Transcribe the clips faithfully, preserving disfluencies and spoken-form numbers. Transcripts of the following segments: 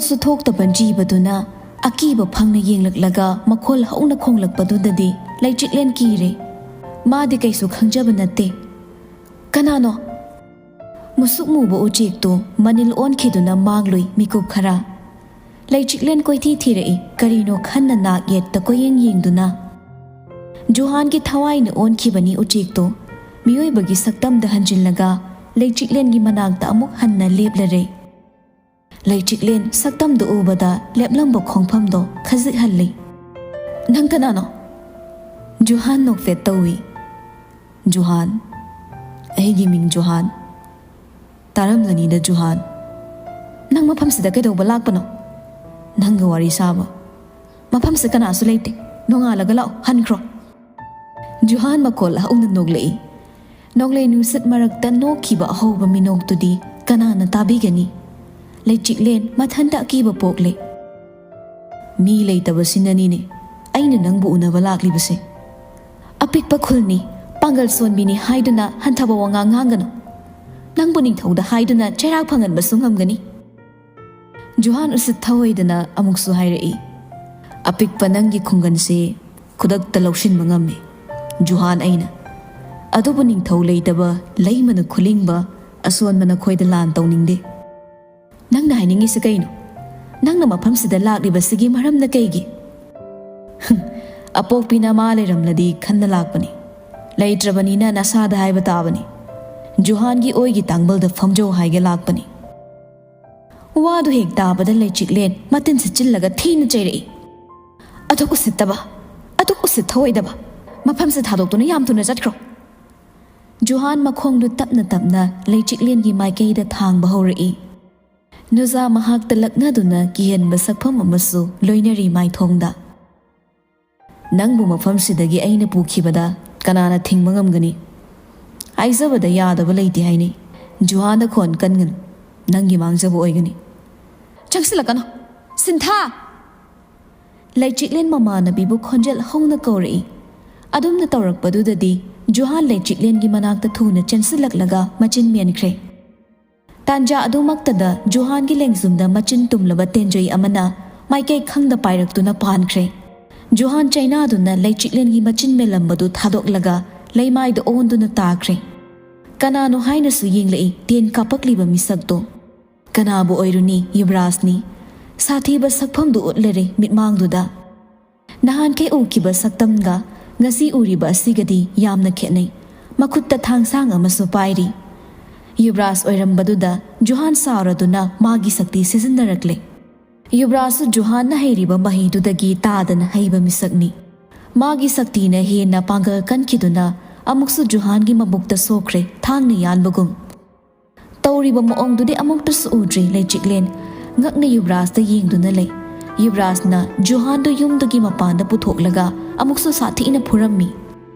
ꯁꯨ ꯊꯣꯛꯇꯕ ꯖꯤꯕꯗꯨꯅ ꯑꯀꯤꯕ ꯐꯪꯅ ꯌꯦꯡꯂꯛꯂꯒ ꯃꯈꯣꯜ ꯍꯧꯅ ꯈꯣꯡꯂꯛꯄꯗꯨꯗꯗꯤ ꯂꯩꯆꯤꯛꯂꯦꯟ ꯀꯤꯔꯦ꯫ ꯃꯥꯗꯤ ꯀꯩꯁꯨ ꯈꯪꯖꯕ ꯅꯠꯇꯦ꯫ "ꯀꯅꯥꯅꯣ?" ꯃꯨꯁꯨꯛ ꯃꯨꯕ ꯎꯆꯦꯛꯇꯨ ꯃꯅꯤꯜ ꯑꯣꯟꯈꯤꯗꯨꯅ ꯃꯥꯡꯂꯨꯏ ꯃꯤꯀꯨꯞ ꯈꯔ꯫ ꯂꯩꯆꯤꯛꯂꯦꯟ ꯀꯣꯏꯊꯤ ꯊꯤꯔꯛꯏ, ꯀꯔꯤꯅꯣ ꯈꯟꯅ ꯅꯥꯛ ꯌꯦꯠꯇ ꯀꯣꯏꯌꯦꯡ ꯌꯦꯡꯗꯨꯅ꯫ ꯖꯨꯍꯥꯟꯒꯤ ꯊꯋꯥꯏꯅ ꯑꯣꯟꯈꯤꯕꯅꯤ ꯎꯆꯦꯛꯇꯣ꯫ ꯃꯤꯑꯣꯏꯕꯒꯤ ꯁꯛꯇꯝꯗ ꯍꯟꯖꯤꯜꯂꯒ ꯂꯩꯆꯤꯛꯂꯦꯟꯒꯤ ꯃꯅꯥꯛꯇ ꯑꯃꯨꯛ ꯍꯟꯅ ꯂꯦꯞꯂꯔꯦ꯫ ꯂꯩꯆꯤꯛꯂꯦꯟ ꯁꯛꯇꯝꯗꯨ ꯎꯕꯗ ꯂꯦꯞꯂꯝꯕ ꯈꯣꯡꯐꯝꯗꯣ ꯈꯖꯤꯛ ꯍꯜꯂꯤ꯫ "ꯅꯪ ꯀꯅꯥꯅꯣ?" ꯖꯨꯍꯥꯟ ꯅꯣꯛꯐꯦꯠ ꯇꯧꯏ꯫ "ꯖꯨꯍꯥꯟ, ꯑꯩꯒꯤ ꯃꯤꯡ ꯖꯨꯍꯥꯟ꯫ ꯇꯥꯔꯝꯂꯅꯤꯗ ꯖꯨꯍꯥꯟ꯫ ꯅꯪ ꯃꯐꯝꯁꯤꯗ ꯀꯩꯗꯧꯕ ꯂꯥꯛꯄꯅꯣ? ꯅꯪꯒ ꯋꯥꯔꯤ ꯁꯥꯕ꯫ ꯃꯐꯝꯁꯤ ꯀꯅꯥꯁꯨ ꯂꯩꯇꯦ꯫ ꯅꯣꯡꯉꯥꯜꯂꯒ ꯂꯥꯛꯑꯣ, ꯍꯟꯈ꯭ꯔꯣ꯫" ꯖꯨꯍꯥꯟ ꯃꯈꯣꯜ ꯍꯧꯅ ꯅꯣꯛꯂꯛꯏ꯫ ꯅꯣꯡꯂꯩ ꯅꯨꯡꯁꯤꯠ ꯃꯔꯛꯇ ꯅꯣꯛꯈꯤꯕ ꯑꯍꯧꯕ ꯃꯤꯅꯣꯛꯇꯨꯗꯤ ꯀꯅꯥꯅ ꯇꯥꯕꯤꯒꯅꯤ? ꯂꯩꯆꯤꯛꯂꯦꯟ ꯃꯊꯟꯇ ꯑꯀꯤꯕ ꯄꯣꯛꯂꯦ꯫ "ꯃꯤ ꯂꯩꯇꯕꯁꯤꯅꯅꯤꯅꯦ ꯑꯩꯅ ꯅꯪꯕꯨ ꯎꯅꯕ ꯂꯥꯛꯂꯤꯕꯁꯦ꯫ ꯑꯄꯤꯛꯄ ꯈꯨꯜꯅꯤ, ꯄꯥꯡꯒꯜ ꯁꯣꯟꯕꯤꯅꯤ ꯍꯥꯏꯗꯨꯅ ꯍꯟꯊꯕ ꯋꯥꯉꯥꯡ ꯉꯥꯡꯒꯅꯨ꯫ ꯅꯪꯕꯨ ꯅꯤꯡꯊꯧꯗ ꯍꯥꯏꯗꯨꯅ ꯆꯩꯔꯥꯛ ꯐꯪꯍꯟꯕꯁꯨ ꯉꯝꯒꯅꯤ꯫" ꯖꯨꯍꯥꯟ ꯎꯁꯤꯠ ꯊꯑꯣꯏꯗꯅ ꯑꯃꯨꯛꯁꯨ ꯍꯥꯏꯔꯛꯏ꯫ "ꯑꯄꯤꯛꯄ ꯅꯪꯒꯤ ꯈꯨꯡꯒꯪꯁꯤ ꯈꯨꯗꯛꯇ ꯂꯧꯁꯤꯟꯕ ꯉꯝꯃꯤ ꯖꯨꯍꯥꯟ ꯑꯩꯅ꯫ ꯑꯗꯨꯕꯨ ꯅꯤꯡꯊꯧ ꯂꯩꯇꯕ, ꯂꯩꯃꯅ ꯈꯨꯂꯤꯡꯕ ꯑꯁꯣꯟꯕ ꯅꯈꯣꯏꯗ ꯂꯥꯟ ꯇꯧꯅꯤꯡꯗꯦ꯫" "ꯅꯪꯅ ꯍꯥꯏꯅꯤꯡꯉꯤꯁꯤ ꯀꯩꯅꯣ? ꯅꯪꯅ ꯃꯐꯝꯁꯤꯗ ꯂꯥꯛꯂꯤꯕꯁꯤꯒꯤ ꯃꯔꯝꯅ ꯀꯩꯒꯤ?" "ꯍꯨꯝ, ꯑꯄꯣꯛꯄꯤ ꯅꯃꯥ ꯂꯩꯔꯝꯂꯗꯤ ꯈꯟꯅ ꯂꯥꯛꯄꯅꯤ꯫ ꯂꯩꯇ꯭ꯔꯕꯅꯤꯅ ꯅꯁꯥꯗ ꯍꯥꯏꯕ ꯇꯥꯕꯅꯤ꯫" ꯖꯨꯍꯥꯟꯒꯤ ꯑꯣꯏꯒꯤ ꯇꯥꯡꯕꯜꯗ ꯐꯝꯖꯧ ꯍꯥꯏꯒꯦ ꯂꯥꯛꯄꯅꯤ꯫ ꯋꯥꯗꯨ ꯍꯦꯛ ꯇꯥꯕꯗ ꯂꯩꯆꯤꯛꯂꯦꯟ ꯃꯇꯤꯟ ꯁꯤꯠꯆꯤꯜꯂꯒ ꯊꯤꯅ ꯆꯩꯔꯛꯏ꯫ "ꯑꯗꯨꯛ ꯎꯁꯤꯠꯇꯕ, ꯑꯗꯨꯛ ꯎꯁꯤꯠ ꯊꯑꯣꯏꯗꯕ꯫ ꯃꯐꯝꯁꯤ ꯊꯥꯗꯣꯛꯇꯨꯅ ꯌꯥꯝ ꯊꯨꯅ ꯆꯠꯈ꯭ꯔꯣ꯫" ꯖꯨꯍꯥꯟ ꯃꯈꯣꯡꯗꯨ ꯇꯞꯅ ꯇꯞꯅ ꯂꯩꯆꯤꯛꯂꯦꯟꯒꯤ ꯃꯥꯏꯀꯩꯗ ꯊꯥꯡꯕ ꯍꯧꯔꯛꯏ꯫ ꯅꯨꯖꯥ ꯃꯍꯥꯛꯇ ꯂꯛꯅꯗꯨꯅ ꯀꯤꯍꯟꯕ ꯁꯛꯐꯝ ꯑꯃꯁꯨ ꯂꯣꯏꯅꯔꯤ ꯃꯥꯏꯊꯣꯡꯗ꯫ "ꯅꯪꯕꯨ ꯃꯐꯝꯁꯤꯗꯒꯤ ꯑꯩꯅ ꯄꯨꯈꯤꯕꯗ ꯀꯅꯥꯅ ꯊꯤꯡꯕ ꯉꯝꯒꯅꯤ? ꯍꯥꯏꯖꯕꯗ ꯌꯥꯗꯕ ꯂꯩꯇꯦ ꯍꯥꯏꯅꯤ꯫" ꯖꯨꯍꯥꯟꯗ ꯈꯣꯟ ꯀꯟꯒꯅꯨ꯫ "ꯅꯪꯒꯤ ꯃꯥꯡꯖꯕ ꯑꯣꯏꯒꯅꯤ꯫" "ꯆꯪꯁꯤꯜꯂꯛꯀꯅꯨ, ꯁꯤꯟꯊꯥ!" ꯂꯩꯆꯤꯛꯂꯦꯟ ꯃꯃꯥꯟꯅꯕꯤꯕꯨ ꯈꯣꯟꯖꯦꯜ ꯍꯧꯅ ꯀꯧꯔꯛꯏ꯫ ꯑꯗꯨꯝꯅ ꯇꯧꯔꯛꯄꯗꯨꯗꯗꯤ ꯖꯨꯍꯥꯟ ꯂꯩꯆꯤꯛꯂꯦꯟꯒꯤ ꯃꯅꯥꯛꯇ ꯊꯨꯅ ꯆꯦꯟꯁꯤꯜꯂꯛꯂꯒ ꯃꯆꯤꯟ ꯃꯦꯟꯈ꯭ꯔꯦ꯫ ꯇꯥꯟꯖꯥ ꯑꯗꯨꯃꯛꯇꯗ ꯖꯨꯍꯥꯟꯒꯤ ꯂꯦꯡꯖꯨꯝꯗ ꯃꯆꯤꯟ ꯇꯨꯝꯂꯕ ꯇꯦꯟꯖꯩ ꯑꯃꯅ ꯃꯥꯏꯀꯩ ꯈꯪꯗ ꯄꯥꯏꯔꯛꯇꯨꯅ ꯄꯥꯟꯈ꯭ꯔꯦ꯫ ꯖꯨꯍꯥꯟ ꯆꯩꯅꯥꯗꯨꯅ ꯂꯩꯆꯤꯛꯂꯦꯟꯒꯤ ꯃꯆꯤꯟ ꯃꯦꯜꯂꯝꯕꯗꯨ ꯊꯥꯗꯣꯛꯂꯒ ꯂꯩꯃꯥꯏꯗ ꯑꯣꯟꯗꯨꯅ ꯇꯥꯈ꯭ꯔꯦ꯫ ꯀꯅꯥꯅꯣ ꯍꯥꯏꯅꯁꯨ ꯌꯦꯡꯂꯛꯏ ꯇꯦꯟ ꯀꯥꯞꯄꯛꯂꯤꯕ ꯃꯤꯁꯛꯇꯣ꯫ ꯀꯅꯥꯕꯨ ꯑꯣꯏꯔꯨꯅꯤ, ꯌꯨꯕꯔꯥꯖꯅꯤ꯫ ꯁꯥꯊꯤꯕ ꯁꯛꯐꯝꯗꯨ ꯎꯠꯂꯔꯦ ꯃꯤꯠꯃꯥꯡꯗꯨꯗ꯫ ꯅꯍꯥꯟꯈꯩ ꯎꯈꯤꯕ ꯁꯛꯇꯝꯒ ꯉꯁꯤ ꯎꯔꯤꯕ ꯑꯁꯤꯒꯗꯤ ꯌꯥꯝꯅ ꯈꯦꯠꯅꯩ꯫ ꯃꯈꯨꯠꯇ ꯊꯥꯡꯁꯥꯡ ꯑꯃꯁꯨ ꯄꯥꯏꯔꯤ꯫ ꯌꯨꯕꯔꯥꯖ ꯑꯣꯏꯔꯝꯕꯗꯨꯗ ꯖꯨꯍꯥꯟ ꯁꯥꯎꯔꯗꯨꯅ ꯃꯥꯒꯤ ꯁꯛꯇꯤ ꯁꯤꯖꯤꯟꯅꯔꯛꯂꯦ꯫ ꯌꯨꯕꯔꯥꯖꯁꯨ ꯖꯨꯍꯥꯟꯅ ꯍꯩꯔꯤꯕ ꯃꯍꯩꯗꯨꯗꯒꯤ ꯇꯥꯗꯅ ꯍꯩꯕ ꯃꯤꯁꯛꯅꯤ꯫ ꯃꯥꯒꯤ ꯁꯛꯇꯤꯅ ꯍꯦꯟꯅ ꯄꯥꯡꯒꯜ ꯀꯟꯈꯤꯗꯨꯅ ꯑꯃꯨꯛꯁꯨ ꯖꯨꯍꯥꯟꯒꯤ ꯃꯕꯨꯛꯇ ꯁꯣꯛꯈ꯭ꯔꯦ, ꯊꯥꯡꯅ ꯌꯥꯟꯕꯒꯨꯝ꯫ ꯇꯧꯔꯤꯕ ꯃꯑꯣꯡꯗꯨꯗꯤ ꯑꯃꯨꯛꯇꯁꯨ ꯎꯗ꯭ꯔꯤ ꯂꯩꯆꯤꯛꯂꯦꯟ꯫ ꯉꯛꯅ ꯌꯨꯕꯔꯥꯖꯇ ꯌꯦꯡꯗꯨꯅ ꯂꯩ꯫ ꯌꯨꯕꯔꯥꯖꯅ ꯖꯨꯍꯥꯟꯗꯨ ꯌꯨꯝꯗꯨꯒꯤ ꯃꯄꯥꯟꯗ ꯄꯨꯊꯣꯛꯂꯒ ꯑꯃꯨꯛꯁꯨ ꯁꯥꯊꯤꯅ ꯐꯨꯔꯝꯃꯤ꯫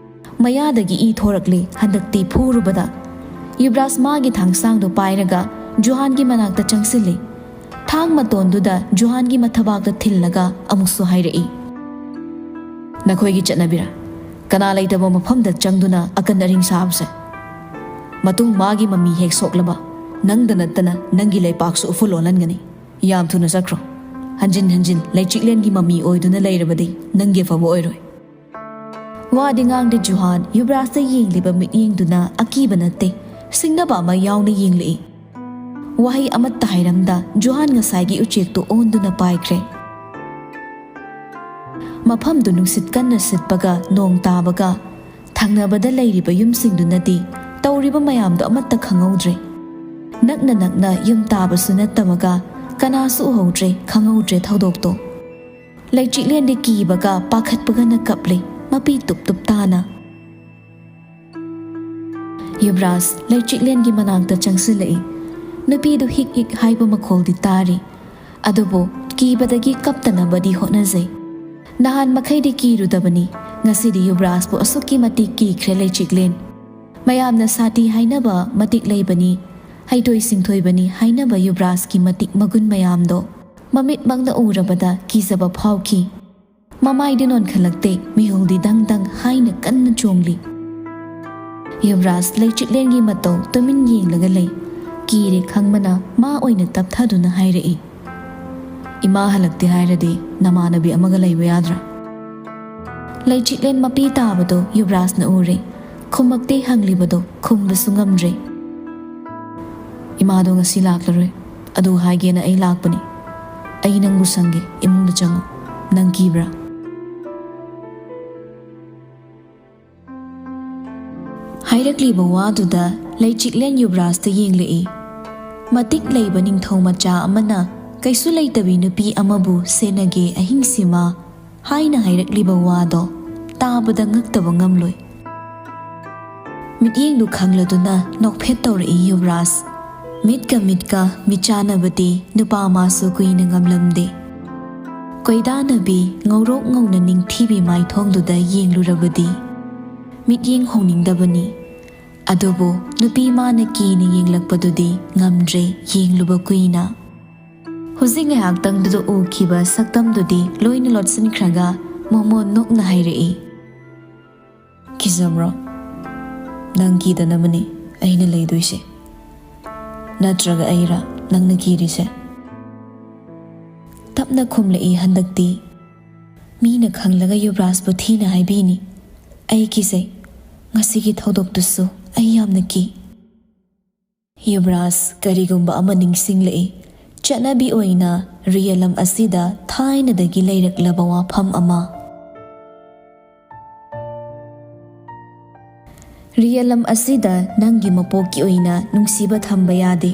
ꯃꯌꯥꯗꯒꯤ ꯏ ꯊꯣꯔꯛꯂꯦ ꯍꯟꯗꯛꯇꯤ ꯐꯨꯔꯨꯕꯗ꯫ ꯌꯨꯕꯔꯥꯖ ꯃꯥꯒꯤ ꯊꯥꯡꯁꯥꯡꯗꯨ ꯄꯥꯏꯔꯒ ꯖꯨꯍꯥꯟꯒꯤ ꯃꯅꯥꯛꯇ ꯆꯪꯁꯤꯜꯂꯤ꯫ ꯊꯥꯡ ꯃꯇꯣꯟꯗꯨꯗ ꯖꯨꯍꯥꯟꯒꯤ ꯃꯊꯕꯥꯛꯇ ꯊꯤꯜꯂꯒ ꯑꯃꯨꯛꯁꯨ ꯍꯥꯏꯔꯛꯏ, "ꯅꯈꯣꯏꯒꯤ ꯆꯠꯅꯕꯤꯔ? ꯀꯅꯥ ꯂꯩꯇꯕ ꯃꯐꯝꯗ ꯆꯪꯗꯨꯅ ꯑꯀꯟ ꯑꯔꯤꯡ ꯁꯥꯕꯁꯦ? ꯃꯇꯨꯡ ꯃꯥꯒꯤ ꯃꯃꯤ ꯍꯦꯛ ꯁꯣꯛꯂꯕ, ꯅꯪꯗ ꯅꯠꯇꯅ ꯅꯪꯒꯤ ꯂꯩꯄꯥꯛꯁꯨ ꯎꯐꯨꯜ ꯑꯣꯜꯍꯟꯒꯅꯤ꯫ ꯌꯥꯝ ꯊꯨꯅ ꯆꯠꯈ꯭ꯔꯣ꯫ ꯍꯟꯖꯤꯟ ꯍꯟꯖꯤꯟ ꯂꯩꯆꯤꯛꯂꯦꯟꯒꯤ ꯃꯃꯤ ꯑꯣꯏꯗꯨꯅ ꯂꯩꯔꯕꯗꯤ ꯅꯪꯒꯤ ꯑꯐꯕ ꯑꯣꯏꯔꯣꯏ꯫" ꯋꯥꯗꯤ ꯉꯥꯡꯗꯦ ꯖꯨꯍꯥꯟ, ꯌꯨꯕꯔꯥꯖꯇ ꯌꯦꯡꯂꯤꯕ ꯃꯤꯠꯌꯦꯡꯗꯨꯅ ꯑꯀꯤꯕ ꯅꯠꯇꯦ, ꯁꯤꯡꯅꯕ ꯑꯃ ꯌꯥꯎꯅ ꯌꯦꯡꯂꯛꯏ꯫ ꯋꯥꯍꯩ ꯑꯃꯠꯇ ꯍꯥꯏꯔꯝꯗ ꯖꯨꯍꯥꯟ ꯉꯁꯥꯏꯒꯤ ꯎꯆꯦꯛꯇꯨ ꯑꯣꯟꯗꯨꯅ ꯄꯥꯏꯈ꯭ꯔꯦ꯫ ꯃꯐꯝꯗꯨ ꯅꯨꯡꯁꯤꯠ ꯀꯟꯅ ꯁꯤꯠꯄꯒ ꯅꯣꯡ ꯇꯥꯕꯒ ꯊꯪꯅꯕꯗ ꯂꯩꯔꯤꯕ ꯌꯨꯝꯁꯤꯡꯗꯨꯅꯗꯤ ꯇꯧꯔꯤꯕ ꯃꯌꯥꯝꯗꯣ ꯑꯃꯠꯇ ꯈꯪꯍꯧꯗ꯭ꯔꯦ꯫ ꯅꯛꯅ ꯅꯛꯅ ꯌꯨꯝ ꯇꯥꯕꯁꯨ ꯅꯠꯇꯕꯒ ꯀꯅꯥꯁꯨ ꯎꯍꯧꯗ꯭ꯔꯦ, ꯈꯪꯍꯧꯗ꯭ꯔꯦ ꯊꯧꯗꯣꯛꯇꯣ꯫ ꯂꯩꯆꯤꯛꯂꯦꯟꯗꯤ ꯀꯤꯕꯒ ꯄꯥꯈꯠꯄꯒꯅ ꯀꯞꯂꯦ, ꯃꯄꯤ ꯇꯨꯞ ꯇꯨꯞ ꯇꯥꯅ꯫ ꯌꯨꯕꯔꯥꯖ ꯂꯩꯆꯤꯛꯂꯦꯟꯒꯤ ꯃꯅꯥꯛꯇ ꯆꯪꯁꯤꯜꯂꯛꯏ꯫ ꯅꯨꯄꯤꯗꯨ ꯍꯤꯛ ꯍꯤꯛ ꯍꯥꯏꯕ ꯃꯈꯣꯜꯗꯤ ꯇꯥꯔꯤ, ꯑꯗꯨꯕꯨ ꯀꯤꯕꯗꯒꯤ ꯀꯞꯇꯅꯕꯗꯤ ꯍꯣꯠꯅꯖꯩ꯫ ꯅꯍꯥꯟ ꯃꯈꯩꯗꯤ ꯀꯤꯔꯨꯗꯕꯅꯤ, ꯉꯁꯤꯗꯤ ꯌꯨꯕꯔꯥꯖꯄꯨ ꯑꯁꯨꯛꯀꯤ ꯃꯇꯤꯛ ꯀꯤꯈ꯭ꯔꯦ ꯂꯩꯆꯤꯛꯂꯦꯟ꯫ ꯃꯌꯥꯝꯅ ꯁꯥꯇꯤ ꯍꯥꯏꯅꯕ ꯃꯇꯤꯛ ꯂꯩꯕꯅꯤ, ꯍꯩꯊꯣꯏ ꯁꯤꯡꯊꯣꯏꯕꯅꯤ ꯍꯥꯏꯅꯕ ꯌꯨꯕꯔꯥꯖꯀꯤ ꯃꯇꯤꯛ ꯃꯒꯨꯟ ꯃꯌꯥꯝꯗꯣ ꯃꯃꯤꯠꯃꯛꯅ ꯎꯔꯕꯗ ꯀꯤꯖꯕ ꯐꯥꯎꯈꯤ꯫ ꯃꯃꯥꯏꯗꯤ ꯅꯣꯟꯈꯠꯂꯛꯇꯦ, ꯃꯤꯍꯨꯜꯗꯤ ꯗꯪ ꯗꯪ ꯍꯥꯏꯅ ꯀꯟꯅ ꯆꯣꯡꯂꯤ꯫ ꯌꯨꯕꯔꯥꯖ ꯂꯩꯆꯤꯛꯂꯦꯟꯒꯤ ꯃꯇꯧ ꯇꯨꯃꯤꯟ ꯌꯦꯡꯂꯒ ꯂꯩ꯫ ꯀꯤꯔꯦ ꯈꯪꯕꯅ ꯃꯥ ꯑꯣꯏꯅ ꯇꯞꯊꯗꯨꯅ ꯍꯥꯏꯔꯛꯏ, "ꯏꯃꯥ ꯍꯜꯂꯛꯇꯦ ꯍꯥꯏꯔꯗꯤ ꯅꯃꯥꯟꯅꯕꯤ ꯑꯃꯒ ꯂꯩꯕ ꯌꯥꯗ꯭ꯔꯥ?" ꯂꯩꯆꯤꯛꯂꯦꯟ ꯃꯄꯤ ꯇꯥꯕꯗꯣ ꯌꯨꯕꯔꯥꯖꯅ ꯎꯔꯦ꯫ ꯈꯨꯝꯃꯛꯇꯦ ꯍꯪꯂꯤꯕꯗꯣ ꯈꯨꯝꯕꯁꯨ ꯉꯝꯗ꯭ꯔꯦ꯫ "ꯏꯃꯥꯗꯣ ꯉꯁꯤ ꯂꯥꯛꯂꯔꯣꯏ, ꯑꯗꯨ ꯍꯥꯏꯒꯦꯅ ꯑꯩ ꯂꯥꯛꯄꯅꯤ꯫ ꯑꯩ ꯅꯪꯕꯨ ꯁꯪꯒꯦ, ꯏꯃꯨꯡꯗ ꯆꯪꯉꯨ꯫ ꯅꯪ ꯀꯤꯕ꯭ꯔꯥ?" ꯍꯥꯏꯔꯛꯂꯤꯕ ꯋꯥꯗꯨꯗ ꯂꯩꯆꯤꯛꯂꯦꯟ ꯌꯨꯕꯔꯥꯖꯇ ꯌꯦꯡꯂꯛꯏ꯫ ꯃꯇꯤꯛ ꯂꯩꯕ ꯅꯤꯡꯊꯧ ꯃꯆꯥ ꯑꯃꯅ ꯀꯩꯁꯨ ꯂꯩꯇꯕꯤ ꯅꯨꯄꯤ ꯑꯃꯕꯨ ꯁꯦꯟꯅꯒꯦ ꯑꯍꯤꯡꯁꯤꯃ ꯍꯥꯏꯅ ꯍꯥꯏꯔꯛꯂꯤꯕ ꯋꯥꯗꯣ ꯇꯥꯕꯗ ꯉꯛꯇꯕ ꯉꯝꯂꯣꯏ꯫ ꯃꯤꯠꯌꯦꯡꯗꯨ ꯈꯪꯂꯗꯨꯅ ꯅꯣꯛꯐꯦꯠ ꯇꯧꯔꯛꯏ ꯌꯨꯕꯔꯥꯖ꯫ ꯃꯤꯠꯀ ꯃꯤꯠꯀ ꯃꯤꯠꯆꯥꯟꯅꯕꯗꯤ ꯅꯨꯄꯥ ꯃꯥꯁꯨ ꯀꯨꯏꯅ ꯉꯝꯂꯝꯗꯦ꯫ ꯀꯣꯏꯗꯥꯅꯕꯤ ꯉꯧꯔꯣꯛ ꯉꯧꯅ ꯅꯤꯡꯊꯤꯕꯤ ꯃꯥꯏꯊꯣꯡꯗꯨꯗ ꯌꯦꯡꯂꯨꯔꯕꯗꯤ ꯃꯤꯠꯌꯦꯡ ꯍꯣꯡꯅꯤꯡꯗꯕꯅꯤ꯫ ꯑꯗꯨꯕꯨ ꯅꯨꯄꯤ ꯃꯥꯅ ꯀꯤꯅ ꯌꯦꯡꯂꯛꯄꯗꯨꯗꯤ ꯉꯝꯗ꯭ꯔꯦ ꯌꯦꯡꯂꯨꯕ ꯀꯨꯏꯅ꯫ ꯍꯧꯖꯤꯛ ꯉꯥꯏꯍꯥꯛꯇꯪꯗꯨꯗ ꯎꯈꯤꯕ ꯁꯛꯇꯝꯗꯨꯗꯤ ꯂꯣꯏꯅ ꯂꯣꯠꯁꯤꯟꯈ꯭ꯔꯒ ꯃꯣꯃꯣꯟ ꯅꯣꯛꯅ ꯍꯥꯏꯔꯛꯏ, "ꯀꯤꯖꯕ꯭ꯔꯣ? ꯅꯪ ꯀꯤꯗꯅꯕꯅꯤ ꯑꯩꯅ ꯂꯩꯗꯣꯏꯁꯦ꯫ ꯅꯠꯇ꯭ꯔꯒ ꯑꯩꯔꯥ ꯅꯪꯅ ꯀꯤꯔꯤꯁꯦ?" ꯇꯞꯅ ꯈꯨꯝꯂꯛꯏ ꯍꯟꯗꯛꯇꯤ꯫ "ꯃꯤꯅ ꯈꯪꯂꯒ ꯌꯨꯕꯔꯥꯖꯄꯨ ꯊꯤꯅ ꯍꯥꯏꯕꯤꯅꯤ꯫ ꯑꯩ ꯀꯤꯖꯩ꯫ ꯉꯁꯤꯒꯤ ꯊꯧꯗꯣꯛꯇꯨꯁꯨ ꯑꯩ ꯌꯥꯝꯅ ꯀꯤ꯫" ꯌꯨꯕꯔꯥꯖ ꯀꯔꯤꯒꯨꯝꯕ ꯑꯃ ꯅꯤꯡꯁꯤꯡꯂꯛꯏ꯫ ꯆꯠꯅꯕꯤ ꯑꯣꯏꯅ ꯔꯤꯌꯦꯂꯝ ꯑꯁꯤꯗ ꯊꯥꯏꯅꯗꯒꯤ ꯂꯩꯔꯛꯂꯕ ꯋꯥꯐꯝ ꯑꯃ꯫ ꯔꯤꯌꯦꯂꯝ ꯑꯁꯤꯗ ꯅꯪꯒꯤ ꯃꯄꯣꯛꯀꯤ ꯑꯣꯏꯅ ꯅꯨꯡꯁꯤꯕ ꯊꯝꯕ ꯌꯥꯗꯦ꯫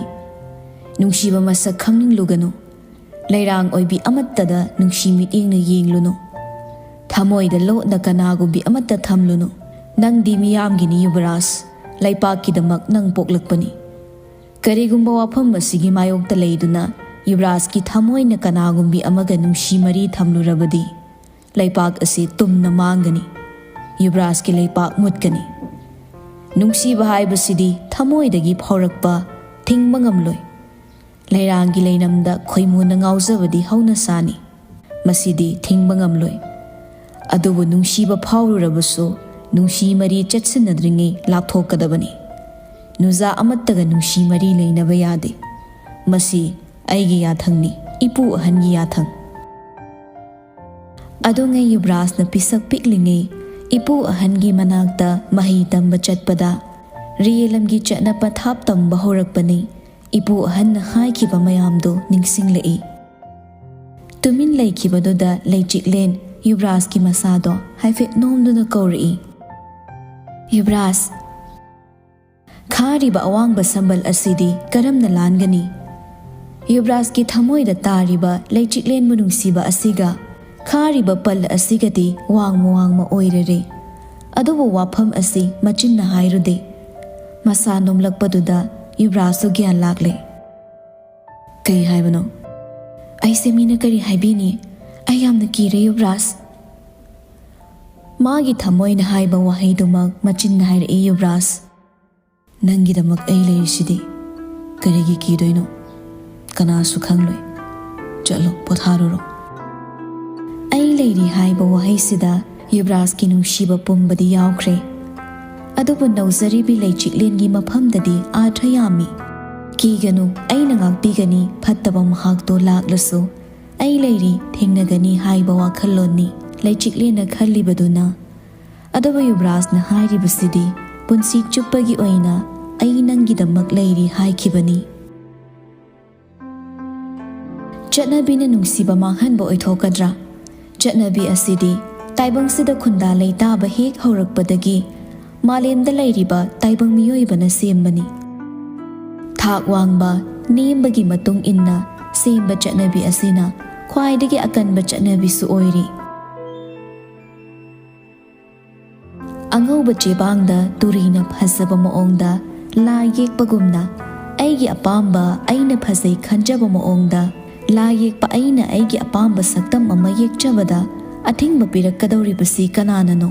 ꯅꯨꯡꯁꯤꯕ ꯃꯁꯛ ꯈꯪꯅꯤꯡꯂꯨꯒꯅꯨ꯫ ꯂꯩꯔꯥꯡ ꯑꯣꯏꯕꯤ ꯑꯃꯠꯇꯗ ꯅꯨꯡꯁꯤ ꯃꯤꯠꯌꯦꯡꯅ ꯌꯦꯡꯂꯨꯅꯨ꯫ ꯊꯃꯣꯏꯗ ꯂꯣꯠꯅ ꯀꯅꯥꯒꯨꯝꯕꯤ ꯑꯃꯠꯇ ꯊꯝꯂꯨꯅꯨ꯫ ꯅꯪꯗꯤ ꯃꯤꯌꯥꯝꯒꯤꯅꯤ ꯌꯨꯕꯔꯥꯖ꯫ ꯂꯩꯄꯥꯛꯀꯤꯗꯃꯛ ꯅꯪ ꯄꯣꯛꯂꯛꯄꯅꯤ꯫ ꯀꯔꯤꯒꯨꯝꯕ ꯋꯥꯐꯝ ꯑꯁꯤꯒꯤ ꯃꯥꯌꯣꯛꯇ ꯂꯩꯗꯨꯅ ꯌꯨꯕꯔꯥꯖꯀꯤ ꯊꯃꯣꯏꯅ ꯀꯅꯥꯒꯨꯝꯕꯤ ꯑꯃꯒ ꯅꯨꯡꯁꯤ ꯃꯔꯤ ꯊꯝꯂꯨꯔꯕꯗꯤ ꯂꯩꯄꯥꯛ ꯑꯁꯤ ꯇꯨꯝꯅ ꯃꯥꯡꯒꯅꯤ꯫ ꯌꯨꯕꯔꯥꯖꯀꯤ ꯂꯩꯄꯥꯛ ꯃꯨꯠꯀꯅꯤ꯫ ꯅꯨꯡꯁꯤꯕ ꯍꯥꯏꯕꯁꯤꯗꯤ ꯊꯃꯣꯏꯗꯒꯤ ꯐꯥꯎꯔꯛꯄ, ꯊꯤꯡꯕ ꯉꯝꯂꯣꯏ꯫ ꯂꯩꯔꯥꯡꯒꯤ ꯂꯩꯅꯝꯗ ꯈꯣꯏꯃꯨꯅ ꯉꯥꯎꯖꯕꯗꯤ ꯍꯧꯅꯁꯥꯅꯤ꯫ ꯃꯁꯤꯗꯤ ꯊꯤꯡꯕ ꯉꯝꯂꯣꯏ꯫ ꯑꯗꯨꯕꯨ ꯅꯨꯡꯁꯤꯕ ꯐꯥꯎꯔꯨꯔꯕꯁꯨ ꯅꯨꯡꯁꯤ ꯃꯔꯤ ꯆꯠꯁꯤꯟꯅꯗ꯭ꯔꯤꯉꯩ ꯂꯥꯞꯊꯣꯛꯀꯗꯕꯅꯤ꯫ ꯅꯨꯖꯥ ꯑꯃꯠꯇꯒ ꯅꯨꯡꯁꯤ ꯃꯔꯤ ꯂꯩꯅꯕ ꯌꯥꯗꯦ꯫ ꯃꯁꯤ ꯑꯩꯒꯤ ꯌꯥꯊꯪꯅꯤ, ꯏꯄꯨ ꯑꯍꯟꯒꯤ ꯌꯥꯊꯪ꯫ ꯑꯗꯨꯉꯩ ꯌꯨꯕꯔꯥꯖꯅ ꯄꯤꯁꯛ ꯄꯤꯛꯂꯤꯉꯩ ꯏꯄꯨ ꯑꯍꯟꯒꯤ ꯃꯅꯥꯛꯇ ꯃꯍꯩ ꯇꯝꯕ ꯆꯠꯄꯗ ꯔꯤꯌꯦꯂꯝꯒꯤ ꯆꯠꯅ ꯄꯊꯥꯞ ꯇꯝꯕ ꯍꯧꯔꯛꯄꯅꯤ꯫ ꯏꯄꯨ ꯑꯍꯟꯅ ꯍꯥꯏꯈꯤꯕ ꯃꯌꯥꯝꯗꯨ ꯅꯤꯡꯁꯤꯡꯂꯛꯏ꯫ ꯇꯨꯃꯤꯟ ꯂꯩꯈꯤꯕꯗꯨꯗ ꯂꯩꯆꯤꯛꯂꯦꯟ ꯌꯨꯕꯔꯥꯖꯀꯤ ꯃꯁꯥꯗꯣ ꯍꯥꯏꯐꯦꯠ ꯅꯣꯝꯗꯨꯅ ꯀꯧꯔꯛꯏ, "ꯌꯨꯕꯔꯥꯖ, ꯈꯥꯔꯤꯕ ꯑꯋꯥꯡꯕ ꯁꯝꯕꯜ ꯑꯁꯤꯗꯤ ꯀꯔꯝꯅ ꯂꯥꯟꯒꯅꯤ?" ꯌꯨꯕꯔꯥꯖꯀꯤ ꯊꯃꯣꯏꯗ ꯇꯥꯔꯤꯕ ꯂꯩꯆꯤꯛꯂꯦꯟꯕꯨ ꯅꯨꯡꯁꯤꯕ ꯑꯁꯤꯒ ꯈꯥꯔꯤꯕ ꯄꯜ ꯑꯁꯤꯒꯗꯤ ꯋꯥꯡꯃ ꯋꯥꯡꯃ ꯑꯣꯏꯔꯔꯦ꯫ ꯑꯗꯨꯕꯨ ꯋꯥꯐꯝ ꯑꯁꯤ ꯃꯆꯤꯟꯅ ꯍꯥꯏꯔꯨꯗꯦ꯫ ꯃꯁꯥ ꯅꯣꯝꯂꯛꯄꯗꯨꯗ ꯌꯨꯕꯔꯥꯖꯁꯨ ꯒ꯭ꯌꯥꯟ ꯂꯥꯛꯂꯦ꯫ "ꯀꯩ ꯍꯥꯏꯕꯅꯣ? ꯑꯩꯁꯦ ꯃꯤꯅ ꯀꯔꯤ ꯍꯥꯏꯕꯤꯅꯤ? ꯑꯩ ꯌꯥꯝꯅ ꯀꯤꯔꯦ, ꯌꯨꯕꯔꯥꯖ꯫" ꯃꯥꯒꯤ ꯊꯃꯣꯏꯅ ꯍꯥꯏꯕ ꯋꯥꯍꯩꯗꯨꯃꯛ ꯃꯆꯤꯟꯅ ꯍꯥꯏꯔꯛꯏ, ꯌꯨꯕꯔꯥꯖ꯫ "ꯅꯪꯒꯤꯗꯃꯛ ꯑꯩ ꯂꯩꯔꯤꯁꯤꯗꯤ꯫ ꯀꯔꯤꯒꯤ ꯀꯤꯗꯣꯏꯅꯣ? ꯀꯅꯥꯁꯨ ꯈꯪꯂꯣꯏ꯫ ꯆꯠꯂꯣ, ꯄꯣꯊꯥꯔꯨꯔꯣ꯫" "ꯑꯩ ꯂꯩꯔꯤ" ꯍꯥꯏꯕ ꯋꯥꯍꯩꯁꯤꯗ ꯌꯨꯕꯔꯥꯖꯀꯤ ꯅꯨꯡꯁꯤꯕ ꯄꯨꯝꯕꯗꯤ ꯌꯥꯎꯈ꯭ꯔꯦ꯫ ꯑꯗꯨꯕꯨ ꯅꯧꯖꯔꯤꯕꯤ ꯂꯩꯆꯤꯛꯂꯦꯟꯒꯤ ꯃꯐꯝꯗꯗꯤ ꯑꯥꯔꯊ ꯌꯥꯝꯃꯤ꯫ "ꯀꯤꯒꯅꯨ, ꯑꯩꯅ ꯉꯥꯛꯄꯤꯒꯅꯤ, ꯐꯠꯇꯕ ꯃꯍꯥꯛꯇꯣ ꯂꯥꯛꯂꯁꯨ꯫ ꯑꯩ ꯂꯩꯔꯤ, ꯊꯦꯡꯅꯒꯅꯤ" ꯍꯥꯏꯕ ꯋꯥꯈꯜꯂꯣꯟꯅꯤ ꯂꯩꯆꯤꯛꯂꯦꯟꯅ ꯈꯜꯂꯤꯕꯗꯨꯅ꯫ ꯑꯗꯨꯕꯨ ꯌꯨꯕꯔꯥꯖꯅ ꯍꯥꯏꯔꯤꯕꯁꯤꯗꯤ ꯄꯨꯟꯁꯤ ꯆꯨꯞꯄꯒꯤ ꯑꯣꯏꯅ "ꯑꯩ ꯅꯪꯒꯤꯗꯃꯛ ꯂꯩꯔꯤ" ꯍꯥꯏꯈꯤꯕꯅꯤ꯫ ꯆꯠꯅꯕꯤꯅ ꯅꯨꯡꯁꯤꯕ ꯃꯥꯡꯍꯟꯕ ꯑꯣꯏꯊꯣꯛꯀꯗ꯭ꯔꯥ? ꯆꯠꯅꯕꯤ ꯑꯁꯤꯗꯤ ꯇꯥꯏꯕꯪꯁꯤꯗ ꯈꯨꯟꯗꯥ ꯂꯩꯇꯥꯕ ꯍꯦꯛ ꯍꯧꯔꯛꯄꯗꯒꯤ ꯃꯥꯂꯦꯝꯗ ꯂꯩꯔꯤꯕ ꯇꯥꯏꯕꯪ ꯃꯤꯑꯣꯏꯕꯅ ꯁꯦꯝꯕꯅꯤ꯫ ꯊꯥꯛ ꯋꯥꯡꯕ, ꯅꯦꯝꯕꯒꯤ ꯃꯇꯨꯡ ꯏꯟꯅ ꯁꯦꯝꯕ ꯆꯠꯅꯕꯤ ꯑꯁꯤꯅ ꯈ꯭ꯋꯥꯏꯗꯒꯤ ꯑꯀꯟꯕ ꯆꯠꯅꯕꯤꯁꯨ ꯑꯣꯏꯔꯤ꯫ ꯑꯉꯧꯕ ꯆꯦꯕꯥꯡꯗ ꯇꯨꯔꯤꯅ ꯐꯖꯕ ꯃꯑꯣꯡꯗ ꯂꯥꯏ ꯌꯦꯛꯄꯒꯨꯝꯅ, ꯑꯩꯒꯤ ꯑꯄꯥꯝꯕ, ꯑꯩꯅ ꯐꯖꯩ ꯈꯟꯖꯕ ꯃꯑꯣꯡꯗ ꯂꯥꯏ ꯌꯦꯛꯄ ꯑꯩꯅ ꯑꯩꯒꯤ ꯑꯄꯥꯝꯕ ꯁꯛꯇꯝ ꯑꯃ ꯌꯦꯛꯆꯕꯗ ꯑꯊꯤꯡꯕ ꯄꯤꯔꯛꯀꯗꯧꯔꯤꯕꯁꯤ ꯀꯅꯥꯅꯅꯣ?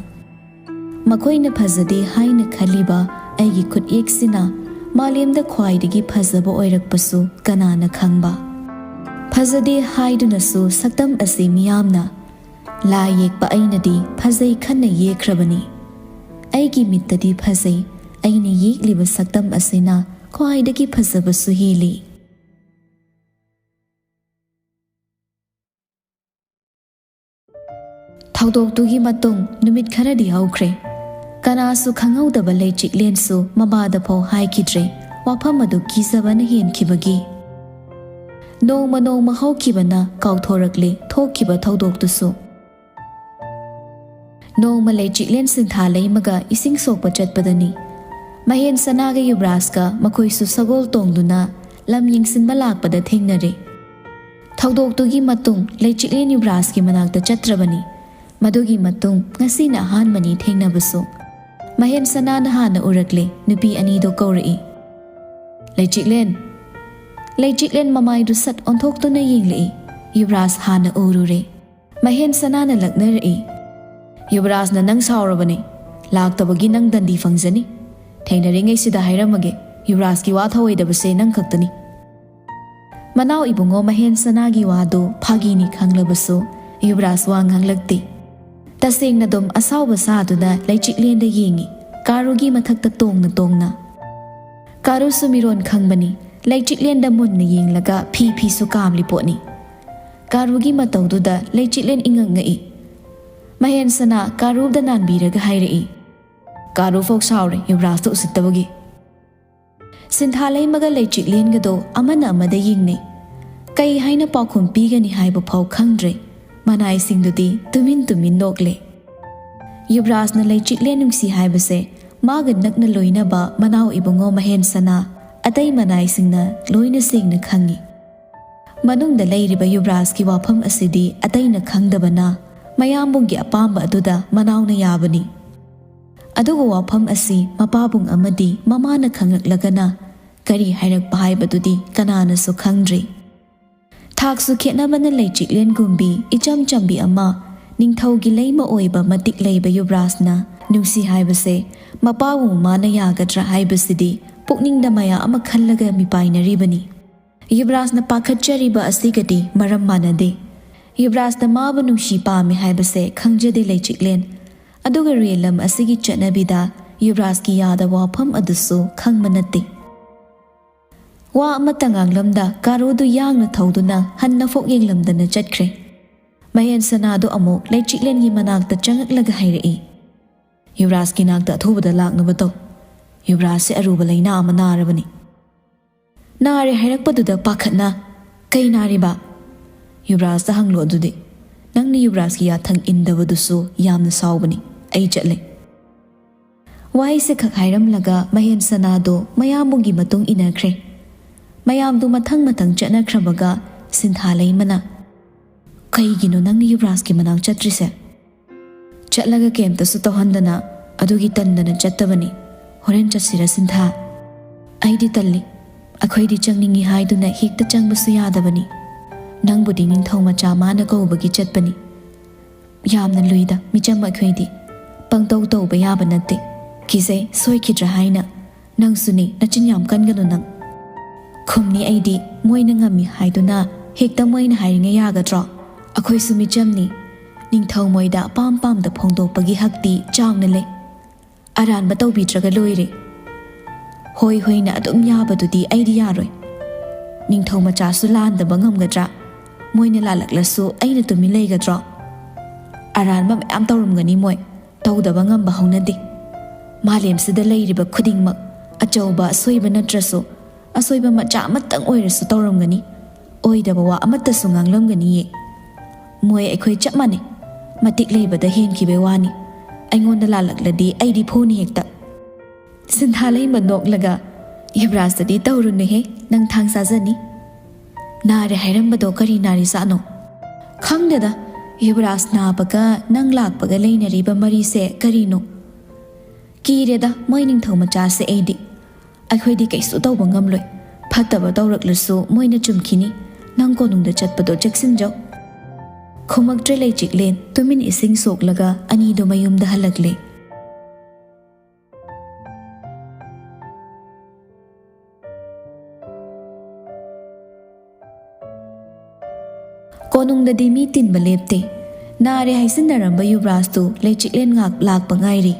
ꯃꯈꯣꯏꯅ ꯐꯖꯗꯦ ꯍꯥꯏꯅ ꯈꯜꯂꯤꯕ ꯑꯩꯒꯤ ꯈꯨꯠꯌꯦꯛꯁꯤꯅ ꯃꯥꯂꯦꯝꯗ ꯈ꯭ꯋꯥꯏꯗꯒꯤ ꯐꯖꯕ ꯑꯣꯏꯔꯛꯄꯁꯨ ꯀꯅꯥꯅ ꯈꯪꯕ? ꯐꯖꯗꯦ ꯍꯥꯏꯗꯨꯅꯁꯨ ꯁꯛꯇꯝ ꯑꯁꯤ ꯃꯤꯌꯥꯝꯅ, ꯂꯥꯏ ꯌꯦꯛꯄ ꯑꯩꯅꯗꯤ ꯐꯖꯩ ꯈꯟꯅ ꯌꯦꯛꯈ꯭ꯔꯕꯅꯤ꯫ ꯑꯩꯒꯤ ꯃꯤꯠꯇꯗꯤ ꯐꯖꯩ, ꯑꯩꯅ ꯌꯦꯛꯂꯤꯕ ꯁꯛꯇꯝ ꯑꯁꯤꯅ ꯈ꯭ꯋꯥꯏꯗꯒꯤ ꯐꯖꯕꯁꯨ ꯍꯦꯜꯂꯤ꯫ ꯊꯧꯗꯣꯛꯇꯨꯒꯤ ꯃꯇꯨꯡ ꯅꯨꯃꯤꯠ ꯈꯔꯗꯤ ꯍꯧꯈ꯭ꯔꯦ꯫ ꯀꯅꯥꯁꯨ ꯈꯪꯍꯧꯗꯕ ꯂꯩꯆꯤꯛꯂꯦꯟꯁꯨ ꯃꯃꯥꯗ ꯐꯥꯎ ꯍꯥꯏꯈꯤꯗ꯭ꯔꯦ, ꯋꯥꯐꯝ ꯑꯗꯨ ꯀꯤꯖꯕꯅ ꯍꯦꯟꯈꯤꯕꯒꯤ꯫ ꯅꯣꯡꯃ ꯅꯣꯡꯃ ꯍꯧꯈꯤꯕꯅ ꯀꯥꯎꯊꯣꯔꯛꯂꯦ ꯊꯣꯛꯈꯤꯕ ꯊꯧꯗꯣꯛꯇꯨꯁꯨ꯫ ꯅꯣꯡꯃ ꯂꯩꯆꯤꯛꯂꯦꯟ ꯁꯤꯟꯊꯥ ꯂꯩꯃꯒ ꯏꯁꯤꯡ ꯁꯣꯛꯄ ꯆꯠꯄꯗꯅꯤ꯫ ꯃꯍꯦꯟ ꯁꯅꯥꯒ ꯌꯨꯕ꯭ꯔꯥꯖꯀ ꯃꯈꯣꯏꯁꯨ ꯁꯒꯣꯜ ꯇꯣꯡꯗꯨꯅ ꯂꯝ ꯌꯦꯡꯁꯤꯟꯕ ꯂꯥꯛꯄꯗ ꯊꯦꯡꯅꯔꯦ꯫ ꯊꯧꯗꯣꯛꯇꯨꯒꯤ ꯃꯇꯨꯡ ꯂꯩꯆꯤꯛꯂꯦꯟ ꯌꯨꯕ꯭ꯔꯥꯖꯀꯤ ꯃꯅꯥꯛꯇ ꯆꯠꯇ꯭ꯔꯕꯅꯤ꯫ ꯃꯗꯨꯒꯤ ꯃꯇꯨꯡ ꯉꯁꯤꯅ ꯑꯍꯥꯟꯕꯅꯤ ꯊꯦꯡꯅꯕꯁꯨ꯫ ꯃꯍꯦꯟ ꯁꯅꯥꯅ ꯍꯥꯟꯅ ꯎꯔꯛꯂꯦ, ꯅꯨꯄꯤ ꯑꯅꯤꯗꯣ ꯀꯧꯔꯛꯏ꯫ "ꯂꯩꯆꯤꯛꯂꯦꯟ!" ꯂꯩꯆꯤꯛꯂꯦꯟ ꯃꯃꯥꯏꯗꯨ ꯁꯠ ꯑꯣꯟꯊꯣꯛꯇꯨꯅ ꯌꯦꯡꯂꯛꯏ꯫ ꯌꯨꯕ꯭ꯔꯥꯖ ꯍꯥꯟꯅ ꯎꯔꯨꯔꯦ꯫ ꯃꯍꯦꯟ ꯁꯅꯥꯅ ꯂꯛꯅꯔꯛꯏ꯫ "ꯌꯨꯕ꯭ꯔꯥꯖꯅ ꯅꯪ ꯁꯥꯎꯔꯕꯅꯤ꯫ ꯂꯥꯛꯇꯕꯒꯤ ꯅꯪ ꯗꯟꯗꯤ ꯐꯪꯖꯅꯤ꯫ ꯊꯦꯡꯅꯔꯤꯉꯩꯁꯤꯗ ꯍꯥꯏꯔꯝꯃꯒꯦ, ꯌꯨꯕ꯭ꯔꯥꯖꯀꯤ ꯋꯥ ꯊꯧꯑꯣꯏꯗꯕꯁꯦ ꯅꯪ ꯈꯛꯇꯅꯤ꯫" ꯃꯅꯥꯎ ꯏꯕꯨꯡꯉꯣ ꯃꯍꯦꯟ ꯁꯅꯥꯒꯤ ꯋꯥꯗꯨ ꯐꯥꯒꯤꯅꯤ ꯈꯪꯂꯕꯁꯨ ꯌꯨꯕ꯭ꯔꯥꯖ ꯋꯥ ꯉꯥꯡꯂꯛꯇꯦ꯫ ꯇꯁꯦꯡꯅ ꯑꯗꯨꯝ ꯑꯁꯥꯎꯕ ꯁꯥꯗꯨꯅ ꯂꯩꯆꯤꯛꯂꯦꯟꯗ ꯌꯦꯡꯉꯤ, ꯀꯥꯔꯨꯒꯤ ꯃꯊꯛꯇ ꯇꯣꯡꯅ ꯇꯣꯡꯅ꯫ ꯀꯥꯔꯨꯁꯨ ꯃꯤꯔꯣꯟ ꯈꯪꯕꯅꯤ, ꯂꯩꯆꯤꯛꯂꯦꯟꯗ ꯃꯨꯟꯅ ꯌꯦꯡꯂꯒ ꯐꯤ ꯐꯤꯁꯨ ꯀꯥꯝꯂꯤ ꯄꯣꯠꯅꯤ꯫ ꯀꯥꯔꯨꯒꯤ ꯃꯇꯧꯗꯨꯗ ꯂꯩꯆꯤꯛꯂꯦꯟ ꯏꯉꯛ ꯉꯛꯏ꯫ ꯃꯍꯦꯟ ꯁꯅꯥ ꯀꯥꯔꯨꯗ ꯅꯥꯟꯕꯤꯔꯒ ꯍꯥꯏꯔꯛꯏ, "ꯀꯥꯔꯨ ꯐꯥꯎ ꯁꯥꯎꯔꯦ ꯌꯨꯕ꯭ꯔꯥꯖꯇ ꯎꯁꯤꯠꯇꯕꯒꯤ꯫" ꯁꯤꯟꯊꯥ ꯂꯩꯃꯒ ꯂꯩꯆꯤꯛꯂꯦꯟꯒꯗꯣ ꯑꯃꯅ ꯑꯃꯗ ꯌꯦꯡꯅꯩ꯫ ꯀꯩ ꯍꯥꯏꯅ ꯄꯥꯎꯈꯨꯝ ꯄꯤꯒꯅꯤ ꯍꯥꯏꯕ ꯐꯥꯎ ꯈꯪꯗ꯭ꯔꯦ꯫ ꯃꯅꯥꯏꯁꯤꯡꯗꯨꯗꯤ ꯇꯨꯃꯤꯟ ꯇꯨꯃꯤꯟ ꯅꯣꯛꯂꯦ꯫ ꯌꯨꯕ꯭ꯔꯥꯖꯅ ꯂꯩꯆꯤꯛꯂꯦꯟ ꯅꯨꯡꯁꯤ ꯍꯥꯏꯕꯁꯦ ꯃꯥꯒ ꯅꯛꯅ ꯂꯣꯏꯅꯕ ꯃꯅꯥꯎ ꯏꯕꯨꯡꯉꯣ ꯃꯍꯦꯟ ꯁꯅꯥ, ꯑꯇꯩ ꯃꯅꯥꯏꯁꯤꯡꯅ ꯂꯣꯏꯅ ꯁꯦꯡꯅ ꯈꯪꯉꯤ꯫ ꯃꯅꯨꯡꯗ ꯂꯩꯔꯤꯕ ꯌꯨꯕ꯭ꯔꯥꯖꯀꯤ ꯋꯥꯐꯝ ꯑꯁꯤꯗꯤ ꯑꯇꯩꯅ ꯈꯪꯗꯕꯅ ꯃꯌꯥꯝꯕꯨꯡꯒꯤ ꯑꯄꯥꯝꯕ ꯑꯗꯨꯗ ꯃꯅꯥꯎꯅ ꯌꯥꯕꯅꯤ꯫ ꯑꯗꯨꯕꯨ ꯋꯥꯐꯝ ꯑꯁꯤ ꯃꯄꯥꯕꯨꯡ ꯑꯃꯗꯤ ꯃꯃꯥꯅ ꯈꯪꯂꯛꯂꯒꯅ ꯀꯔꯤ ꯍꯥꯏꯔꯛꯄ ꯍꯥꯏꯕꯗꯨꯗꯤ ꯀꯅꯥꯅꯁꯨ ꯈꯪꯗ꯭ꯔꯤ꯫ ꯊꯥꯛꯁꯨ ꯈꯦꯠꯅꯕꯅ ꯂꯩꯆꯤꯛꯂꯦꯟꯒꯨꯝꯕꯤ ꯏꯆꯝ ꯆꯝꯕꯤ ꯑꯃ ꯅꯤꯡꯊꯧꯒꯤ ꯂꯩꯃ ꯑꯣꯏꯕ ꯃꯇꯤꯛ ꯂꯩꯕ ꯌꯨꯕ꯭ꯔꯥꯖꯅ ꯅꯨꯡꯁꯤ ꯍꯥꯏꯕꯁꯦ ꯃꯄꯥꯕꯨꯡ ꯃꯃꯥꯅ ꯌꯥꯒꯗ꯭ꯔꯥ ꯍꯥꯏꯕꯁꯤꯗꯤ ꯄꯨꯛꯅꯤꯡꯗ ꯃꯌꯥ ꯑꯃ ꯈꯜꯂꯒ ꯃꯤꯄꯥꯏꯅꯔꯤꯕꯅꯤ꯫ ꯌꯨꯕ꯭ꯔꯥꯖꯅ ꯄꯥꯈꯠꯆꯔꯤꯕ ꯑꯁꯤꯒꯗꯤ ꯃꯔꯝ ꯃꯥꯟꯅꯗꯦ꯫ ꯌꯨꯕ꯭ꯔꯥꯖꯅ ꯃꯥꯕꯨ ꯅꯨꯡꯁꯤ ꯄꯥꯝꯃꯤ ꯍꯥꯏꯕꯁꯦ ꯈꯪꯖꯗꯦ ꯂꯩꯆꯤꯛꯂꯦꯟ꯫ ꯑꯗꯨꯒ ꯔꯦꯜ ꯂꯝ ꯑꯁꯤꯒꯤ ꯆꯠꯅꯕꯤꯗ ꯌꯨꯕꯔꯥꯖꯀꯤ ꯌꯥꯗꯕ ꯋꯥꯐꯝ ꯑꯗꯨꯁꯨ ꯈꯪꯕ ꯅꯠꯇꯦ꯫ ꯋꯥ ꯑꯃꯠꯇ ꯉꯥꯡꯂꯝꯗ ꯀꯥꯔꯣꯗꯨ ꯌꯥꯡꯅ ꯊꯧꯗꯨꯅ ꯍꯟꯅ ꯐꯣꯛ ꯌꯦꯡꯂꯝꯗꯅ ꯆꯠꯈ꯭ꯔꯦ꯫ ꯃꯍꯦꯟ ꯁꯅꯥꯗꯨ ꯑꯃꯨꯛ ꯂꯩꯆꯤꯛꯂꯦꯟꯒꯤ ꯃꯅꯥꯛꯇ ꯆꯪꯉꯛꯂꯒ ꯍꯥꯏꯔꯛꯏ, "ꯌꯨꯕꯔꯥꯖꯀꯤ ꯅꯥꯛꯇ ꯑꯊꯨꯕꯗ ꯂꯥꯛꯅꯕ ꯇꯧ꯫ ꯌꯨꯕꯔꯥꯖꯁꯦ ꯑꯔꯨꯕ ꯂꯥꯏꯅꯥ ꯑꯃ ꯅꯥꯔꯕꯅꯤ꯫" "ꯅꯥꯔꯦ" ꯍꯥꯏꯔꯛꯄꯗꯨꯗ ꯄꯥꯈꯠꯅ, "ꯀꯩ ꯅꯥꯔꯤꯕ?" "ꯌꯨꯕꯔꯥꯖꯇ ꯍꯪꯂꯣ ꯑꯗꯨꯗꯤ꯫ ꯅꯪꯅ ꯌꯨꯕꯔꯥꯖꯀꯤ ꯌꯥꯊꯪ ꯏꯟꯗꯕꯗꯨꯁꯨ ꯌꯥꯝꯅ ꯁꯥꯎꯕꯅꯤ꯫ ꯑꯩ ꯆꯠꯂꯦ꯫" ꯋꯥꯍꯩꯁꯦ ꯈꯛ ꯍꯥꯏꯔꯝꯂꯒ ꯃꯍꯦꯟ ꯁꯅꯥꯗꯣ ꯃꯌꯥꯝꯕꯨꯒꯤ ꯃꯇꯨꯡ ꯏꯟꯅꯈ꯭ꯔꯦ꯫ ꯃꯌꯥꯝꯗꯨ ꯃꯊꯪ ꯃꯊꯪ ꯆꯠꯅꯈ꯭ꯔꯕꯒ ꯁꯤꯟꯊꯥ ꯂꯩꯃꯅ, "ꯀꯩꯒꯤꯅꯣ ꯅꯪꯅ ꯌꯨꯕꯔꯥꯖꯀꯤ ꯃꯅꯥꯛ ꯆꯠꯇ꯭ꯔꯤꯁꯦ?" "ꯆꯠꯂꯒ ꯀꯩꯝꯇꯁꯨ ꯇꯧꯍꯟꯗꯅ ꯑꯗꯨꯒꯤ ꯇꯟꯗꯅ ꯆꯠꯇꯕꯅꯤ꯫ ꯍꯣꯔꯦꯟ ꯆꯠꯁꯤꯔ ꯁꯤꯟꯊꯥ?" "ꯑꯩꯗꯤ ꯇꯜꯂꯤ꯫ ꯑꯩꯈꯣꯏꯗꯤ ꯆꯪꯅꯤꯡꯉꯤ ꯍꯥꯏꯗꯨꯅ ꯍꯦꯛꯇ ꯆꯪꯕꯁꯨ ꯌꯥꯗꯕꯅꯤ꯫ ꯅꯪꯕꯨꯗꯤ ꯅꯤꯡꯊꯧ ꯃꯆꯥ ꯃꯥꯅ ꯀꯧꯕꯒꯤ ꯆꯠꯄꯅꯤ꯫ ꯌꯥꯝꯅ ꯂꯨꯏꯗ ꯃꯤꯆꯝ ꯑꯩꯈꯣꯏꯗꯤ꯫ ꯄꯪꯇꯧ ꯇꯧꯕ ꯌꯥꯕ ꯅꯠꯇꯦ꯫ ꯀꯤꯖꯩ ꯁꯣꯏꯈꯤꯗ꯭ꯔꯥ ꯍꯥꯏꯅ꯫ ꯅꯪꯁꯨꯅꯤ, ꯅꯆꯤꯟ ꯌꯥꯝ ꯀꯟꯒꯅꯨ ꯅꯪ꯫" "ꯈꯨꯝꯅꯤ ꯑꯩꯗꯤ꯫ ꯃꯣꯏꯅ ꯉꯝꯃꯤ ꯍꯥꯏꯗꯨꯅ ꯍꯦꯛꯇ ꯃꯣꯏꯅ ꯍꯥꯏꯔꯤꯉꯩ ꯌꯥꯒꯗ꯭ꯔꯣ? ꯑꯩꯈꯣꯏꯁꯨ ꯃꯤꯆꯝꯅꯤ꯫ ꯅꯤꯡꯊꯧ ꯃꯣꯏꯗ ꯑꯄꯥꯝ ꯄꯥꯝꯗ ꯐꯣꯡꯗꯣꯛꯄꯒꯤ ꯍꯛꯇꯤ ꯆꯥꯎꯅ ꯂꯩ꯫ ꯑꯔꯥꯟꯕ ꯇꯧꯕꯤꯗ꯭ꯔꯒ ꯂꯣꯏꯔꯦ꯫" "ꯍꯣꯏ ꯍꯣꯏꯅ ꯑꯗꯨꯝ ꯌꯥꯕꯗꯨꯗꯤ ꯑꯩꯗꯤ ꯌꯥꯔꯣꯏ꯫ ꯅꯤꯡꯊꯧ ꯃꯆꯥꯁꯨ ꯂꯥꯟꯗꯕ ꯉꯝꯒꯗ꯭ꯔꯥ? ꯃꯣꯏꯅ ꯂꯥꯜꯂꯛꯂꯁꯨ ꯑꯩꯅ ꯇꯨꯃꯤꯟ ꯂꯩꯒꯗ꯭ꯔꯣ? ꯑꯔꯥꯟꯕ ꯃꯌꯥꯝ ꯇꯧꯔꯝꯒꯅꯤ ꯃꯣꯏ꯫ ꯇꯧꯗꯕ ꯉꯝꯕ ꯍꯧꯅꯗꯦ꯫ ꯃꯥꯂꯦꯝꯁꯤꯗ ꯂꯩꯔꯤꯕ ꯈꯨꯗꯤꯡꯃꯛ ꯑꯆꯧꯕ ꯑꯁꯣꯏꯕ ꯅꯠꯇ꯭ꯔꯁꯨ ꯑꯁꯣꯏꯕ ꯃꯆꯥ ꯑꯃꯇꯪ ꯑꯣꯏꯔꯁꯨ ꯇꯧꯔꯝꯒꯅꯤ꯫ ꯑꯣꯏꯗꯕ ꯋꯥ ꯑꯃꯠꯇꯁꯨ ꯉꯥꯡꯂꯝꯒꯅꯤꯌꯦ꯫ ꯃꯣꯏ ꯑꯩꯈꯣꯏ ꯆꯞ ꯃꯥꯟꯅꯩ꯫ ꯃꯇꯤꯛ ꯂꯩꯕꯗ ꯍꯦꯟꯈꯤꯕꯩ ꯋꯥꯅꯤ꯫ ꯑꯩꯉꯣꯟꯗ ꯂꯥꯜꯂꯛꯂꯗꯤ ꯑꯩꯗꯤ ꯐꯨꯅꯤ ꯍꯦꯛꯇ꯫" ꯁꯤꯟꯊꯥ ꯂꯩꯃ ꯅꯣꯛꯂꯒ, "ꯌꯨꯕꯔꯥꯖꯇꯗꯤ ꯇꯧꯔꯨꯅꯨꯍꯦ, ꯅꯪ ꯊꯥꯡ ꯆꯥꯖꯅꯤ꯫" "ꯅꯥꯔꯦ ꯍꯥꯏꯔꯝꯕꯗꯣ ꯀꯔꯤ ꯅꯥꯔꯤꯖꯥꯠꯅꯣ?" "ꯈꯪꯗꯦꯗ, ꯌꯨꯕꯔꯥꯖ ꯅꯥꯕꯒ ꯅꯪ ꯂꯥꯛꯄꯒ ꯂꯩꯅꯔꯤꯕ ꯃꯔꯤꯁꯦ ꯀꯔꯤꯅꯣ? ꯀꯤꯔꯦꯗ ꯃꯣꯏ ꯅꯤꯡꯊꯧ ꯃꯆꯥꯁꯦ ꯑꯩꯗꯤ꯫ ꯑꯩꯈꯣꯏꯗꯤ ꯀꯩꯁꯨ ꯇꯧꯕ ꯉꯝꯂꯣꯏ꯫ ꯐꯠꯇꯕ ꯇꯧꯔꯛꯂꯁꯨ ꯃꯣꯏꯅ ꯆꯨꯝꯈꯤꯅꯤ꯫ ꯅꯪ ꯀꯣꯅꯨꯡꯗ ꯆꯠꯄꯗꯣ ꯆꯦꯛꯁꯤꯟꯖꯧ꯫" ꯈꯨꯃꯛꯇ꯭ꯔꯦ ꯂꯩꯆꯤꯛꯂꯦꯟ, ꯇꯨꯃꯤꯟ ꯏꯁꯤꯡ ꯁꯣꯛꯂꯒ ꯑꯅꯤꯗꯣ ꯃꯌꯨꯝꯗ ꯍꯜꯂꯛꯂꯦ꯫ ꯀꯣꯅꯨꯡꯗꯗꯤ ꯃꯤ ꯇꯤꯟꯕ ꯂꯦꯞꯇꯦ꯫ ꯅꯥꯔꯦ ꯍꯥꯏꯖꯤꯟꯅꯔꯝꯕ ꯌꯨꯕꯔꯥꯖꯇꯨ ꯂꯩꯆꯤꯛꯂꯦꯟ ꯉꯥꯛ ꯂꯥꯛꯄ ꯉꯥꯏꯔꯤ꯫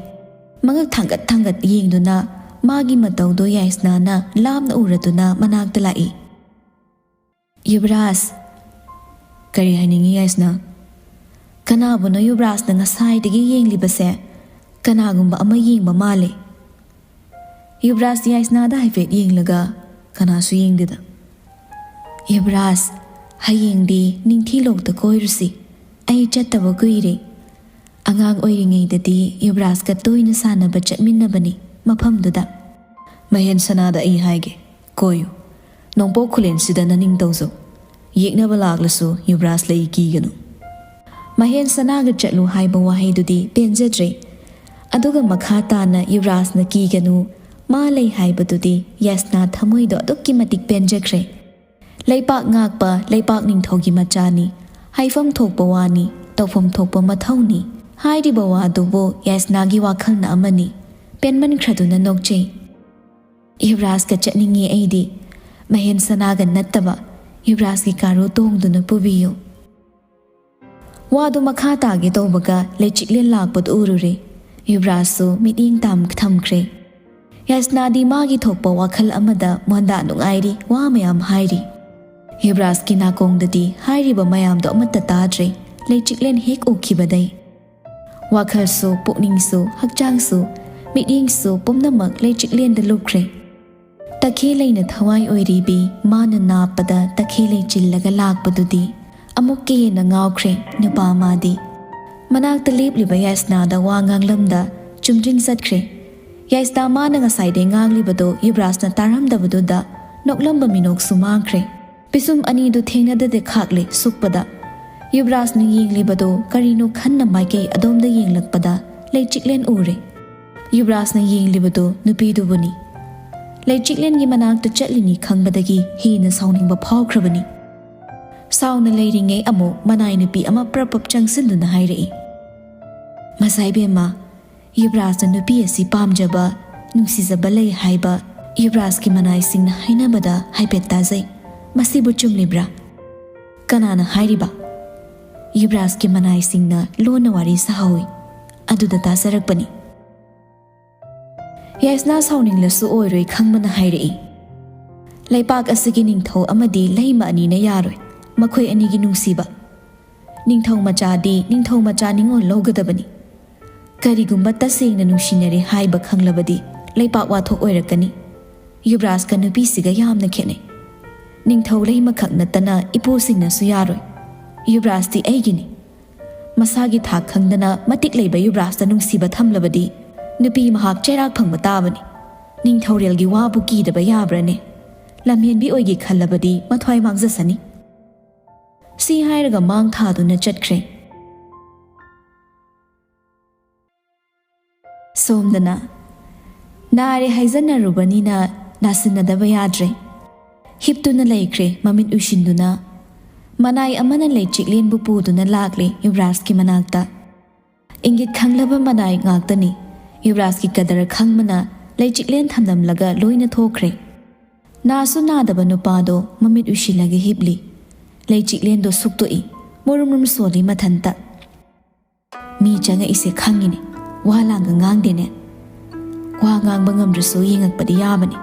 ꯃꯉꯛ ꯊꯥꯡꯒꯠ ꯊꯥꯡꯒꯠ ꯌꯦꯡꯗꯨꯅ ꯃꯥꯒꯤ ꯃꯇꯧꯗꯣ ꯌꯥꯏꯁꯅꯥꯅ ꯂꯥꯞꯅ ꯎꯔꯗꯨꯅ ꯃꯅꯥꯛꯇ ꯂꯥꯛꯏ꯫ "ꯌꯨꯕꯔꯥꯖ!" "ꯀꯔꯤ ꯍꯥꯏꯅꯤꯡꯉꯤ ꯌꯥꯏꯁꯅꯥ?" "ꯀꯅꯥꯕꯨꯅꯣ ꯌꯨꯕꯔꯥꯖꯅ ꯉꯁꯥꯏꯗꯒꯤ ꯌꯦꯡꯂꯤꯕꯁꯦ? ꯀꯅꯥꯒꯨꯝꯕ ꯑꯃ ꯌꯦꯡꯕ ꯃꯥꯜꯂꯦ꯫" ꯌꯨꯕꯔꯥꯖ ꯌꯥꯏꯁꯅꯥꯗ ꯍꯥꯏꯐꯦꯠ ꯌꯦꯡꯂꯒ ꯀꯅꯥꯁꯨ ꯌꯦꯡꯗꯦꯗ꯫ "ꯌꯨꯕꯔꯥꯖ, ꯍꯌꯦꯡꯗꯤ ꯅꯤꯡꯊꯤꯂꯣꯛꯇ ꯀꯣꯏꯔꯨꯁꯤ꯫ ꯑꯩ ꯆꯠꯇꯕ ꯀꯨꯏꯔꯦ꯫ ꯑꯉꯥꯡ ꯑꯣꯏꯔꯤꯉꯩꯗꯗꯤ ꯌꯨꯕꯔꯥꯖꯀ ꯇꯣꯏꯅ ꯁꯥꯟꯅꯕ ꯆꯠꯃꯤꯟꯅꯕꯅꯤ ꯃꯐꯝꯗꯨꯗ꯫" "ꯃꯍꯦꯟ ꯁꯅꯥꯗ ꯑꯩ ꯍꯥꯏꯒꯦ, ꯀꯣꯏꯌꯨ꯫ ꯅꯣꯡꯄꯣꯛ ꯈꯨꯂꯦꯟꯁꯤꯗ ꯅꯅꯤꯡ ꯇꯧꯖꯧ꯫ ꯌꯦꯛꯅꯕ ꯂꯥꯛꯂꯁꯨ ꯌꯨꯕꯔꯥꯖ ꯂꯩ ꯀꯤꯒꯅꯨ꯫" ꯃꯍꯦꯟ ꯁꯅꯥꯒ ꯆꯠꯂꯨ ꯍꯥꯏꯕ ꯋꯥꯍꯩꯗꯨꯗꯤ ꯄꯦꯟꯖꯗ꯭ꯔꯦ꯫ ꯑꯗꯨꯒ ꯃꯈꯥ ꯇꯥꯅ ꯌꯨꯕꯔꯥꯖꯅ ꯀꯤꯒꯅꯨ, ꯃꯥ ꯂꯩ ꯍꯥꯏꯕꯗꯨꯗꯤ ꯌꯥꯏꯁꯅꯥ ꯊꯃꯣꯏꯗꯣ ꯑꯗꯨꯛꯀꯤ ꯃꯇꯤꯛ ꯄꯦꯟꯖꯈ꯭ꯔꯦ꯫ ꯂꯩꯄꯥꯛ ꯉꯥꯛꯄ ꯂꯩꯄꯥꯛ ꯅꯤꯡꯊꯧꯒꯤ ꯃꯆꯥꯅꯤ꯫ ꯍꯥꯏꯐꯝ ꯊꯣꯛꯄ ꯋꯥꯅꯤ, ꯇꯧꯐꯝ ꯊꯣꯛꯄ ꯃꯊꯧꯅꯤ꯫ ꯍꯥꯏꯔꯤꯕ ꯋꯥꯗꯨꯕꯨ ꯌꯥꯏꯁꯅꯥꯒꯤ ꯋꯥꯈꯜꯅ ꯑꯃꯅꯤ꯫ ꯄꯦꯟꯃꯟꯈ꯭ꯔꯗꯨꯅ ꯅꯣꯛꯆꯩ꯫ "ꯌꯨꯕꯔꯥꯖꯀ ꯆꯠꯅꯤꯡꯉꯤ ꯑꯩꯗꯤ꯫ ꯃꯍꯦꯟ ꯁꯅꯥꯒ ꯅꯠꯇꯕ, ꯌꯨꯕꯔꯥꯖꯀꯤ ꯀꯥꯔꯣ ꯇꯣꯡꯗꯨꯅ ꯄꯨꯕꯤꯌꯨ꯫" ꯋꯥꯗꯨ ꯃꯈꯥ ꯇꯥꯒꯦ ꯇꯧꯕꯒ ꯂꯩꯆꯤꯛꯂꯦꯟ ꯂꯥꯛꯄꯗꯨ ꯎꯔꯨꯔꯦ꯫ ꯌꯨꯕꯔꯥꯖꯁꯨ ꯃꯤꯠꯌꯦꯡ ꯇꯥꯝ ꯊꯝꯈ꯭ꯔꯦ꯫ ꯌꯥꯏꯁꯅꯥꯗꯤ ꯃꯥꯒꯤ ꯊꯣꯛꯄ ꯋꯥꯈꯜ ꯑꯃꯗ ꯃꯣꯟꯗꯥ ꯅꯨꯡꯉꯥꯏꯔꯤ, ꯋꯥ ꯃꯌꯥꯝ ꯍꯥꯏꯔꯤ꯫ ꯌꯨꯕꯔꯥꯖꯀꯤ ꯅꯥꯀꯣꯡꯗꯗꯤ ꯍꯥꯏꯔꯤꯕ ꯃꯌꯥꯝꯗꯣ ꯑꯃꯠꯇ ꯇꯥꯗ꯭ꯔꯦ, ꯂꯩꯆꯤꯛꯂꯦꯟ ꯍꯦꯛ ꯎꯈꯤꯕꯗꯩ꯫ ꯋꯥꯈꯜꯁꯨ, ꯄꯨꯛꯅꯤꯡꯁꯨ, ꯍꯛꯆꯥꯡꯁꯨ, ꯃꯤꯠꯌꯦꯡꯁꯨ ꯄꯨꯝꯅꯃꯛ ꯂꯩꯆꯤꯛꯂꯦꯟꯗ ꯂꯨꯞꯈ꯭ꯔꯦ꯫ ꯇꯈꯦꯜ ꯂꯩꯅ ꯊꯋꯥꯏ ꯑꯣꯏꯔꯤꯕꯤ ꯃꯥꯅ ꯅꯥꯞꯄꯗ ꯇꯈꯦꯜ ꯂꯩ ꯆꯤꯜꯂꯒ ꯂꯥꯛꯄꯗꯨꯗꯤ ꯑꯃꯨꯛꯀ ꯍꯦꯟꯅ ꯉꯥꯎꯈ꯭ꯔꯦ ꯅꯨꯄꯥ ꯃꯥꯗꯤ꯫ ꯃꯅꯥꯛꯇ ꯂꯦꯞꯂꯤꯕ ꯌꯥꯏꯁꯅꯥꯗ ꯋꯥ ꯉꯥꯡꯂꯝꯗ ꯆꯨꯝꯗ꯭ꯔꯤꯡ ꯆꯠꯈ꯭ꯔꯦ꯫ ꯌꯥꯏꯁꯅꯥ ꯃꯥꯅ ꯉꯁꯥꯏꯗꯩ ꯉꯥꯡꯂꯤꯕꯗꯣ ꯌꯨꯕꯔꯥꯖꯅ ꯇꯥꯔꯝꯗꯕꯗꯨꯗ ꯅꯣꯛꯂꯝꯕ ꯃꯤꯅꯣꯛꯁꯨ ꯃꯥꯡꯈ꯭ꯔꯦ꯫ ꯄꯤꯁꯨꯝ ꯑꯅꯤꯗꯨ ꯊꯦꯡꯅꯗꯗꯦ ꯈꯥꯛꯂꯦ ꯁꯨꯛꯄꯗ꯫ ꯌꯨꯕꯔꯥꯖꯅ ꯌꯦꯡꯂꯤꯕꯗꯣ ꯀꯔꯤꯅꯣ ꯈꯟꯅ ꯃꯥꯏꯀꯩ ꯑꯗꯣꯝꯗ ꯌꯦꯡꯂꯛꯄꯗ ꯂꯩꯆꯤꯛꯂꯦꯟ ꯎꯔꯦ꯫ ꯌꯨꯕꯔꯥꯖꯅ ꯌꯦꯡꯂꯤꯕꯗꯣ ꯅꯨꯄꯤꯗꯨꯕꯨꯅꯤ꯫ ꯂꯩꯆꯤꯛꯂꯦꯟꯒꯤ ꯃꯅꯥꯛꯇ ꯆꯠꯂꯤꯅꯤ ꯈꯪꯕꯗꯒꯤ ꯍꯦꯟꯅ ꯁꯥꯎꯅꯤꯡꯕ ꯐꯥꯎꯈ꯭ꯔꯕꯅꯤ꯫ ꯁꯥꯎꯅ ꯂꯩꯔꯤꯉꯩ ꯑꯃꯨꯛ ꯃꯅꯥꯏ ꯅꯨꯄꯤ ꯑꯃ ꯄ꯭ꯔꯞ ꯄ꯭ꯔꯞ ꯆꯪꯁꯤꯟꯗꯨꯅ ꯍꯥꯏꯔꯛꯏ, "ꯃꯁꯥꯏꯕꯦꯝꯃ, ꯌꯨꯕꯔꯥꯖꯅ ꯅꯨꯄꯤ ꯑꯁꯤ ꯄꯥꯝꯖꯕ, ꯅꯨꯡꯁꯤꯖꯕ ꯂꯩ ꯍꯥꯏꯕ ꯌꯨꯕꯔꯥꯖꯀꯤ ꯃꯅꯥꯏꯁꯤꯡꯅ ꯍꯥꯏꯅꯕꯗ ꯍꯥꯏꯐꯦꯠ ꯇꯥꯖꯩ꯫ ꯃꯁꯤꯕꯨ ꯆꯨꯝꯂꯤꯕ꯭ꯔꯥ?" "ꯀꯅꯥꯅ ꯍꯥꯏꯔꯤꯕ?" "ꯌꯨꯕꯔꯥꯖꯀꯤ ꯃꯅꯥꯏꯁꯤꯡꯅ ꯂꯣꯟꯅ ꯋꯥꯔꯤ ꯁꯥꯍꯧꯏ꯫ ꯑꯗꯨꯗ ꯇꯥꯖꯔꯛꯄꯅꯤ꯫" ꯌꯥꯏꯁꯅꯥ ꯁꯥꯎꯅꯤꯡꯂꯁꯨ ꯑꯣꯏꯔꯣꯏ ꯈꯪꯕꯅ ꯍꯥꯏꯔꯛꯏ, "ꯂꯩꯄꯥꯛ ꯑꯁꯤꯒꯤ ꯅꯤꯡꯊꯧ ꯑꯃꯗꯤ ꯂꯩꯃ ꯑꯅꯤꯅ ꯌꯥꯔꯣꯏ꯫ ꯃꯈꯣꯏ ꯑꯅꯤꯒꯤ ꯅꯨꯡꯁꯤꯕ꯫ ꯅꯤꯡꯊꯧ ꯃꯆꯥꯗꯤ ꯅꯤꯡꯊꯧ ꯃꯆꯥ ꯅꯤꯡꯉꯣꯜ ꯂꯧꯒꯗꯕꯅꯤ꯫ ꯀꯔꯤꯒꯨꯝꯕ ꯇꯁꯦꯡꯅ ꯅꯨꯡꯁꯤꯅꯔꯦ ꯍꯥꯏꯕ ꯈꯪꯂꯕꯗꯤ ꯂꯩꯄꯥꯛ ꯋꯥꯊꯣꯛ ꯑꯣꯏꯔꯛꯀꯅꯤ꯫ ꯌꯨꯕꯔꯥꯖꯀ ꯅꯨꯄꯤꯁꯤꯒ ꯌꯥꯝꯅ ꯈꯦꯠꯅꯩ꯫ ꯅꯤꯡꯊꯧ ꯂꯩꯃꯈꯛ ꯅꯠꯇꯅ ꯏꯄꯨꯁꯤꯡꯅꯁꯨ ꯌꯥꯔꯣꯏ꯫ ꯌꯨꯕꯔꯥꯖꯇꯤ ꯑꯩꯒꯤꯅꯤ꯫ ꯃꯁꯥꯒꯤ ꯊꯥꯛ ꯈꯪꯗꯅ ꯃꯇꯤꯛ ꯂꯩꯕ ꯌꯨꯕꯔꯥꯖꯇ ꯅꯨꯡꯁꯤꯕ ꯊꯝꯂꯕꯗꯤ ꯅꯨꯄꯤ ꯃꯍꯥꯛ ꯆꯩꯔꯥꯛ ꯐꯪꯕ ꯇꯥꯕꯅꯤ꯫ ꯅꯤꯡꯊꯧꯔꯦꯜꯒꯤ ꯋꯥꯕꯨ ꯀꯤꯗꯕ ꯌꯥꯕ꯭ꯔꯅꯦ? ꯂꯝꯍꯦꯟꯕꯤ ꯑꯣꯏꯒꯦ ꯈꯜꯂꯕꯗꯤ ꯃꯊ꯭ꯋꯥꯏ ꯃꯥꯡꯖꯁꯅꯤ꯫" ꯁꯤ ꯍꯥꯏꯔꯒ ꯃꯥꯡ ꯊꯥꯗꯨꯅ ꯆꯠꯈ꯭ꯔꯦ꯫ ꯁꯣꯝꯗꯅ ꯅꯥꯔꯦ ꯍꯥꯏꯖꯟꯅꯔꯨꯕꯅꯤꯅ ꯅꯥꯁꯤꯟꯅꯗꯕ ꯌꯥꯗ꯭ꯔꯦ꯫ ꯍꯤꯞꯇꯨꯅ ꯂꯩꯈ꯭ꯔꯦ ꯃꯃꯤꯠ ꯎꯏꯁꯤꯟꯗꯨꯅ꯫ ꯃꯅꯥꯏ ꯑꯃꯅ ꯂꯩꯆꯤꯛꯂꯦꯟꯕꯨ ꯄꯨꯗꯨꯅ ꯂꯥꯛꯂꯦ ꯌꯨꯕꯔꯥꯖꯀꯤ ꯃꯅꯥꯛꯇ꯫ ꯏꯪꯒꯤꯠ ꯈꯪꯂꯕ ꯃꯅꯥꯏ ꯉꯥꯛꯇꯅꯤ꯫ ꯌꯨꯕꯔꯥꯖꯀꯤ ꯀꯗꯔ ꯈꯪꯕꯅ ꯂꯩꯆꯤꯛꯂꯦꯟ ꯊꯝꯂꯝꯂꯒ ꯂꯣꯏꯅ ꯊꯣꯛꯈ꯭ꯔꯦ꯫ ꯅꯥꯁꯨ ꯅꯥꯗꯕ ꯅꯨꯄꯥꯗꯣ ꯃꯃꯤꯠ ꯎꯏꯁꯤꯜꯂꯒ ꯍꯤꯞꯂꯤ꯫ ꯂꯩꯆꯤꯛꯂꯦꯟꯗꯣ ꯁꯨꯛꯇꯣꯛꯏ꯫ ꯃꯨꯔꯨꯝ ꯃꯨꯔꯨꯝ ꯁꯣꯜꯂꯤ ꯃꯊꯟꯇ꯫ "ꯃꯤ ꯆꯪꯉꯛꯏꯁꯦ ꯈꯪꯉꯤꯅꯦ, ꯋꯥ ꯂꯥꯡꯒ ꯉꯥꯡꯗꯦꯅꯦ꯫ ꯋꯥ ꯉꯥꯡꯕ ꯉꯝꯗ꯭ꯔꯁꯨ ꯌꯦꯡꯉꯛꯄꯗꯤ ꯌꯥꯕꯅꯤ꯫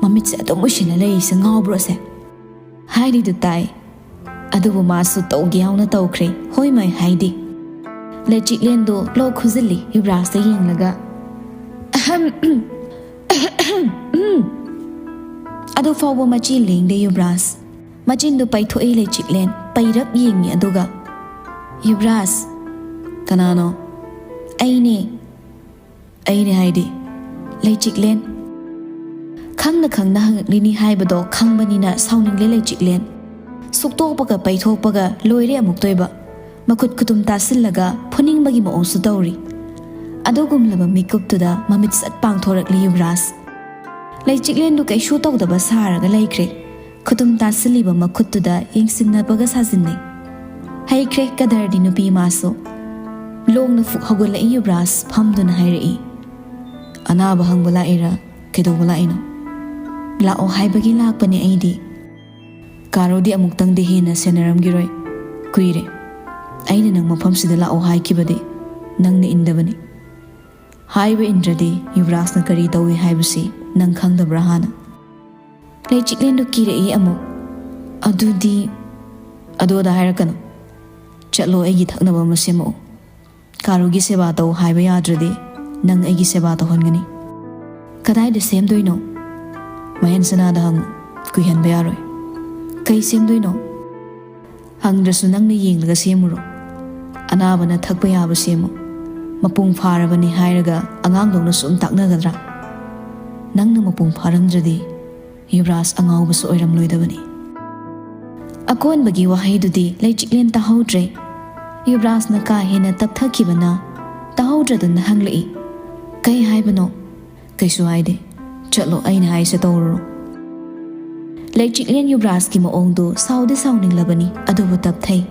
ꯃꯃꯤꯠꯁꯦ ꯑꯗꯨꯝ ꯎꯏꯁꯤꯜꯂ ꯂꯩꯔꯤꯁꯦ ꯉꯥꯎꯕ꯭ꯔꯣꯁꯦ?" ꯍꯥꯏꯔꯤꯗꯨ ꯇꯥꯏ꯫ ꯑꯗꯨꯕꯨ ꯃꯥꯁꯨ ꯇꯧꯒꯦ ꯌꯥꯎꯅ ꯇꯧꯈ꯭ꯔꯦ꯫ ꯍꯣꯏ ꯃꯥꯏ ꯍꯥꯏꯗꯦ꯫ ꯂꯩꯆꯤꯛꯂꯦꯟꯗꯣ ꯂꯣꯛ ꯈꯨꯖꯤꯜꯂꯤ ꯌꯨꯕꯔꯥꯖꯇ ꯌꯦꯡꯂꯒ꯫ "ꯑꯍꯝ, ꯎꯝ, ꯑꯍꯝ, ꯎꯝ꯫" ꯑꯗꯨ ꯐꯥꯎꯕ ꯃꯆꯤ ꯂꯦꯡꯗꯦ ꯌꯨꯕꯔꯥꯖ꯫ ꯃꯆꯤꯟꯗꯨ ꯄꯩꯊꯣꯛꯏ ꯂꯩꯆꯤꯛꯂꯦꯟ, ꯄꯩꯔꯞ ꯌꯦꯡꯉꯤ ꯑꯗꯨꯒ, "ꯌꯨꯕꯔꯥꯖ!" "ꯀꯅꯥꯅꯣ?" "ꯑꯩꯅꯦ, ꯑꯩꯅꯦ ꯍꯥꯏꯗꯤ?" "ꯂꯩꯆꯤꯛꯂꯦꯟ꯫" ꯈꯪꯅ ꯈꯪꯅ ꯍꯪꯉꯛꯂꯤꯅꯤ ꯍꯥꯏꯕꯗꯣ ꯈꯪꯕꯅꯤꯅ ꯁꯥꯎꯅꯤꯡꯂꯦ ꯂꯩꯆꯤꯛꯂꯦꯟ꯫ ꯁꯨꯛꯇꯣꯛꯄꯒ ꯄꯩꯊꯣꯛꯄꯒ ꯂꯣꯏꯔꯦ ꯑꯃꯨꯛꯇꯣꯏꯕ꯫ ꯃꯈꯨꯠ ꯈꯨꯇꯨꯝ ꯇꯥꯁꯤꯜꯂꯒ ꯐꯨꯅꯤꯡꯕꯒꯤ ꯃꯑꯣꯡꯁꯨ ꯇꯧꯔꯤ꯫ ꯑꯗꯨꯒꯨꯝꯂꯕ ꯃꯤꯀꯨꯞꯇꯨꯗ ꯃꯃꯤꯠ ꯁꯠ ꯄꯥꯡꯊꯣꯔꯛꯂꯤ ꯌꯨꯕꯔꯥꯖ꯫ ꯂꯩꯆꯤꯛꯂꯦꯟꯗꯨ ꯀꯩꯁꯨ ꯇꯧꯗꯕ ꯁꯥꯔꯒ ꯂꯩꯈ꯭ꯔꯦ꯫ ꯈꯨꯇꯨꯝ ꯇꯥꯁꯤꯜꯂꯤꯕ ꯃꯈꯨꯠꯇꯨꯗ ꯌꯦꯡꯁꯤꯟꯅꯕꯒ ꯁꯥꯖꯤꯟꯅꯩ꯫ ꯍꯩꯈ꯭ꯔꯦ ꯀꯗꯔꯗꯤ ꯅꯨꯄꯤ ꯃꯥꯁꯨ꯫ ꯂꯣꯡꯅ ꯐꯨꯛ ꯍꯧꯒꯠꯂꯛꯏ ꯌꯨꯕꯔꯥꯖ ꯐꯝꯗꯨꯅ ꯍꯥꯏꯔꯛꯏ, "ꯑꯅꯥꯕ ꯍꯪꯕ ꯂꯥꯛꯏꯔꯥ? ꯀꯩꯗꯧꯕ ꯂꯥꯛꯏꯅꯣ?" "ꯂꯥꯛꯑꯣ ꯍꯥꯏꯕꯒꯤ ꯂꯥꯛꯄꯅꯦ ꯑꯩꯗꯤ꯫ ꯀꯥꯔꯣꯗꯤ ꯑꯃꯨꯛꯇꯪꯗꯤ ꯍꯦꯟꯅ ꯁꯦꯟꯅꯔꯝꯈꯤꯔꯣꯏ꯫ ꯀꯨꯏꯔꯦ꯫ ꯑꯩꯅ ꯅꯪ ꯃꯐꯝꯁꯤꯗ ꯂꯥꯛꯑꯣ ꯍꯥꯏꯈꯤꯕꯗꯤ ꯅꯪꯅ ꯏꯟꯗꯕꯅꯤ꯫" ꯍꯥꯏꯕ ꯏꯟꯗ꯭ꯔꯗꯤ ꯌꯨꯕꯔꯥꯖꯅ ꯀꯔꯤ ꯇꯧꯏ ꯍꯥꯏꯕꯁꯤ ꯅꯪ ꯈꯪꯗꯕ꯭ꯔꯥ ꯍꯥꯟꯅ? ꯂꯩꯆꯤꯛꯂꯦꯟꯗꯨ ꯀꯤꯔꯛꯏ ꯑꯃꯨꯛ꯫ ꯑꯗꯨꯗꯤ ꯑꯗꯣꯗ ꯍꯥꯏꯔꯛꯀꯅꯨ꯫ ꯆꯠꯂꯣ, ꯑꯩꯒꯤ ꯊꯛꯅꯕ ꯑꯃ ꯁꯦꯝꯃꯛꯎ꯫ ꯀꯥꯔꯨꯒꯤ ꯁꯦꯕꯥ ꯇꯧ ꯍꯥꯏꯕ ꯌꯥꯗ꯭ꯔꯗꯤ ꯅꯪ ꯑꯩꯒꯤ ꯁꯦꯕꯥ ꯇꯧꯍꯟꯒꯅꯤ꯫ ꯀꯗꯥꯏꯗ ꯁꯦꯝꯗꯣꯏꯅꯣ? ꯃꯍꯦꯟ ꯁꯅꯥꯗ ꯍꯪꯉꯨ꯫ ꯀꯨꯏꯍꯟꯕ ꯌꯥꯔꯣꯏ꯫ ꯀꯩ ꯁꯦꯝꯗꯣꯏꯅꯣ? ꯍꯪꯗ꯭ꯔꯁꯨ ꯅꯪꯅ ꯌꯦꯡꯂꯒ ꯁꯦꯝꯃꯨꯔꯣ꯫ ꯑꯅꯥꯕꯅ ꯊꯛꯄ ꯌꯥꯕ ꯁꯦꯝꯃꯨ꯫ ꯃꯄꯨꯡ ꯐꯥꯔꯕꯅꯤ ꯍꯥꯏꯔꯒ ꯑꯉꯥꯡꯗꯧꯅ ꯁꯨꯝ ꯇꯥꯛꯅꯒꯗ꯭ꯔꯥ? ꯅꯪꯅ ꯃꯄꯨꯡ ꯐꯥꯔꯝꯗ꯭ꯔꯗꯤ ꯌꯨꯕꯔꯥꯖ ꯑꯉꯥꯎꯕꯁꯨ ꯑꯣꯏꯔꯝꯂꯣꯏꯗꯕꯅꯤ꯫ ꯑꯀꯣꯟꯕꯒꯤ ꯋꯥꯍꯩꯗꯨꯗꯤ ꯂꯩꯆꯤꯛꯂꯦꯟ ꯇꯥꯍꯧꯗ꯭ꯔꯦ꯫ ꯌꯨꯕꯔꯥꯖꯅ ꯀꯥ ꯍꯦꯟꯅ ꯇꯞꯊꯈꯤꯕꯅ ꯇꯥꯍꯧꯗ꯭ꯔꯗꯨꯅ ꯍꯪꯂꯛꯏ, "ꯀꯩ ꯍꯥꯏꯕꯅꯣ?" "ꯀꯩꯁꯨ ꯍꯥꯏꯗꯦ꯫ ꯆꯠꯂꯣ, ꯑꯩꯅ ꯍꯥꯏꯁꯦ ꯇꯧꯔꯨꯔꯣ꯫" ꯂꯩꯆꯤꯛꯂꯦꯟ ꯌꯨꯕꯔꯥꯖꯀꯤ ꯃꯑꯣꯡꯗꯨ ꯁꯥꯎꯗꯤ ꯁꯥꯎꯅꯤꯡꯂꯕꯅꯤ, ꯑꯗꯨꯕꯨ ꯇꯞꯊꯩ꯫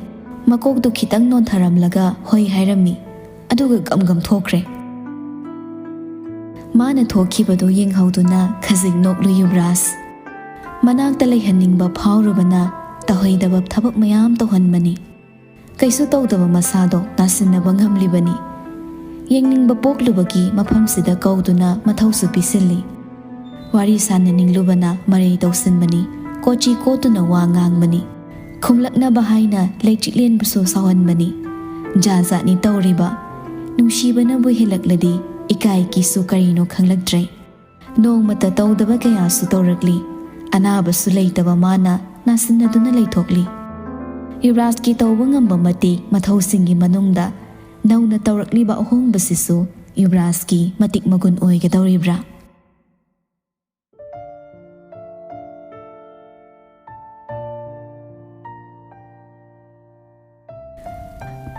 ꯃꯀꯣꯛꯇꯨ ꯈꯤꯇꯪ ꯅꯣꯟꯊꯔꯝꯂꯒ ꯍꯣꯏ ꯍꯥꯏꯔꯝꯃꯤ, ꯑꯗꯨꯒ ꯒꯝ ꯒꯝ ꯊꯣꯛꯈ꯭ꯔꯦ꯫ ꯃꯥꯅ ꯊꯣꯛꯈꯤꯕꯗꯨ ꯌꯦꯡꯍꯧꯗꯨꯅ ꯈꯖꯤꯛ ꯅꯣꯛꯂꯨ ꯌꯨꯕꯔꯥꯖ꯫ ꯃꯅꯥꯛꯇ ꯂꯩꯍꯟꯅꯤꯡꯕ ꯐꯥꯎꯔꯨꯕꯅ ꯇꯧꯍꯩꯗꯕ ꯊꯕꯛ ꯃꯌꯥꯝ ꯇꯧꯍꯟꯕꯅꯤ꯫ ꯀꯩꯁꯨ ꯇꯧꯗꯕ ꯃꯁꯥꯗꯣ ꯅꯥꯁꯤꯟꯅꯕ ꯉꯝꯂꯤꯕꯅꯤ꯫ ꯌꯦꯡꯅꯤꯡꯕ ꯄꯣꯛꯂꯨꯕꯒꯤ ꯃꯐꯝꯁꯤꯗ ꯀꯧꯗꯨꯅ ꯃꯊꯧꯁꯨ ꯄꯤꯁꯤꯜꯂꯤ꯫ ꯋꯥꯔꯤ ꯁꯥꯟꯅꯅꯤꯡꯂꯨꯕꯅ ꯃꯔꯩ ꯇꯧꯁꯤꯟꯕꯅꯤ꯫ ꯀꯣꯆꯤ ꯀꯣꯠꯇꯨꯅ ꯋꯥ ꯉꯥꯡꯕꯅꯤ꯫ ꯈꯨꯝꯂꯛꯅꯕ ꯍꯥꯏꯅ ꯂꯩꯆꯤꯛꯂꯦꯟꯕꯨꯁꯨ ꯁꯥꯎꯍꯟꯕꯅꯤ꯫ ꯖꯥꯠ ꯖꯥꯠꯅꯤ ꯇꯧꯔꯤꯕ꯫ ꯅꯨꯡꯁꯤꯕꯅꯕꯨ ꯍꯦꯜꯂꯛꯂꯗꯤ ꯏꯀꯥꯏ ꯀꯤꯁꯨ ꯀꯔꯤꯅꯣ ꯈꯪꯂꯛꯇ꯭ꯔꯦ꯫ ꯅꯣꯡꯃꯇ ꯇꯧꯗꯕ ꯀꯌꯥꯁꯨ ꯇꯧꯔꯛꯂꯤ꯫ ꯑꯅꯥꯕꯁꯨ ꯂꯩꯇꯕ ꯃꯥꯅ ꯅꯥꯁꯤꯟꯅꯗꯨꯅ ꯂꯩꯊꯣꯛꯂꯤ꯫ ꯌꯨꯕꯔꯥꯖꯀꯤ ꯇꯧꯕ ꯉꯝꯕ ꯃꯇꯤꯛ ꯃꯊꯧꯁꯤꯡꯒꯤ ꯃꯅꯨꯡꯗ ꯅꯧꯅ ꯇꯧꯔꯛꯂꯤꯕ ꯑꯍꯣꯡꯕꯁꯤꯁꯨ ꯌꯨꯕꯔꯥꯖꯀꯤ ꯃꯇꯤꯛ ꯃꯒꯨꯟ ꯑꯣꯏꯒꯗꯧꯔꯤꯕ꯭ꯔꯥ?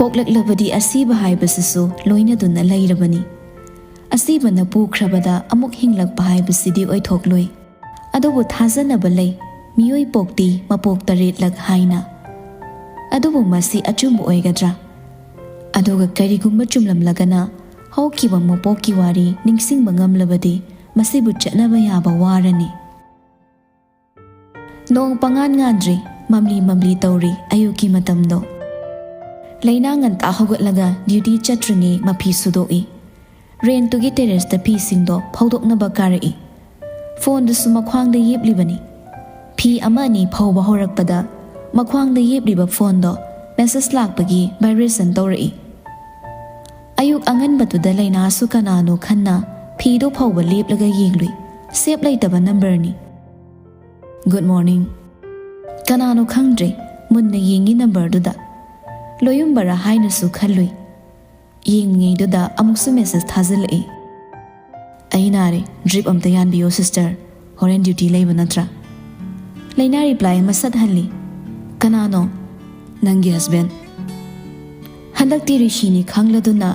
ꯄꯣꯛꯂꯛꯂꯕꯗꯤ ꯑꯁꯤꯕ ꯍꯥꯏꯕꯁꯤꯁꯨ ꯂꯣꯏꯅꯗꯨꯅ ꯂꯩꯔꯕꯅꯤ꯫ ꯑꯁꯤꯕꯅ ꯄꯨꯈ꯭ꯔꯕꯗ ꯑꯃꯨꯛ ꯍꯤꯡꯂꯛꯄ ꯍꯥꯏꯕꯁꯤꯗꯤ ꯑꯣꯏꯊꯣꯛꯂꯣꯏ꯫ ꯑꯗꯨꯕꯨ ꯊꯥꯖꯅꯕ ꯂꯩ, ꯃꯤꯑꯣꯏ ꯄꯣꯛꯇꯤ ꯃꯄꯣꯛ ꯇꯔꯦꯠꯂꯛ ꯍꯥꯏꯅ꯫ ꯑꯗꯨꯕꯨ ꯃꯁꯤ ꯑꯆꯨꯝꯕ ꯑꯣꯏꯒꯗ꯭ꯔꯥ? ꯑꯗꯨꯒ ꯀꯔꯤꯒꯨꯝꯕ ꯆꯨꯝꯂꯝꯂꯒꯅ, ꯍꯧꯈꯤꯕ ꯃꯄꯣꯛꯀꯤ ꯋꯥꯔꯤ ꯅꯤꯡꯁꯤꯡꯕ ꯉꯝꯂꯕꯗꯤ ꯃꯁꯤꯕꯨ ꯆꯠꯅꯕ ꯌꯥꯕ ꯋꯥꯔꯅꯤ꯫ ꯅꯣꯡ ꯄꯉꯥꯟ ꯉꯥꯟꯗ꯭ꯔꯤ, ꯃꯝꯂꯤ ꯃꯝꯂꯤ ꯇꯧꯔꯤ ꯑꯌꯨꯛꯀꯤ ꯃꯇꯝꯗꯣ꯫ ꯂꯩꯅꯥ ꯉꯟꯇꯥ ꯍꯧꯒꯠꯂꯒ ꯗ꯭ꯌꯨꯇꯤ ꯆꯠꯇ꯭ꯔꯤꯉꯩ ꯃꯐꯤ ꯁꯨꯗꯣꯛꯏ꯫ ꯔꯦꯟꯠꯇꯨꯒꯤ ꯇꯦꯔꯦꯁꯇ ꯐꯤꯁꯤꯡꯗꯣ ꯐꯧꯗꯣꯛꯅꯕ ꯀꯥꯔꯛꯏ꯫ ꯐꯣꯟꯗꯨꯁꯨ ꯃꯈ꯭ꯋꯥꯡꯗ ꯌꯦꯞꯂꯤꯕꯅꯤ꯫ ꯐꯤ ꯑꯃ ꯑꯅꯤ ꯐꯧꯕ ꯍꯧꯔꯛꯄꯗ ꯃꯈ꯭ꯋꯥꯡꯗ ꯌꯦꯞꯂꯤꯕ ꯐꯣꯟꯗꯣ ꯃꯦꯁꯦꯖ ꯂꯥꯛꯄꯒꯤ ꯚꯥꯏꯕ꯭ꯔꯦꯁꯟ ꯇꯧꯔꯛꯏ꯫ ꯑꯌꯨꯛ ꯑꯉꯟꯕꯗꯨꯗ ꯂꯩꯅꯥꯁꯨ ꯀꯅꯥꯅꯣ ꯈꯟꯅ ꯐꯤꯗꯨ ꯐꯧꯕ ꯂꯦꯞꯂꯒ ꯌꯦꯡꯂꯨꯏ꯫ ꯁꯦꯞ ꯂꯩꯇꯕ ꯅꯝꯕꯔꯅꯤ꯫ "Good morning." ꯀꯅꯥꯅꯣ ꯈꯪꯗ꯭ꯔꯦ, ꯃꯨꯟꯅ ꯌꯦꯡꯉꯤ ꯅꯝꯕꯔꯗꯨꯗ꯫ ꯂꯣꯌꯨꯝꯕꯔꯥ ꯍꯥꯏꯅꯁꯨ ꯈꯜꯂꯨꯏ꯫ ꯌꯦꯡꯂꯤꯉꯩꯗꯨꯗ ꯑꯃꯨꯛꯁꯨ ꯃꯦꯁꯦꯖ ꯊꯥꯖꯤꯜꯂꯛꯏ꯫ "ꯑꯩ ꯅꯥꯔꯦ, ꯗ꯭ꯔꯤꯞ ꯑꯝꯇ ꯌꯥꯟꯕꯤꯌꯣ ꯁꯤꯁꯇꯔ, ꯍꯣꯔꯦꯟ ꯗ꯭ꯌꯨꯇꯤ ꯂꯩꯕ ꯅꯠꯇ꯭ꯔꯥ?" ꯂꯩꯅꯥ ꯔꯤꯄ꯭ꯂꯥꯏ ꯑꯃ ꯁꯠ ꯍꯜꯂꯤ꯫ "ꯀꯅꯥꯅꯣ?" "ꯅꯪꯒꯤ ꯍꯁꯕꯦꯟ꯫" ꯍꯟꯗꯛꯇꯤ ꯔꯤꯁꯤꯅꯤ ꯈꯪꯂꯗꯨꯅ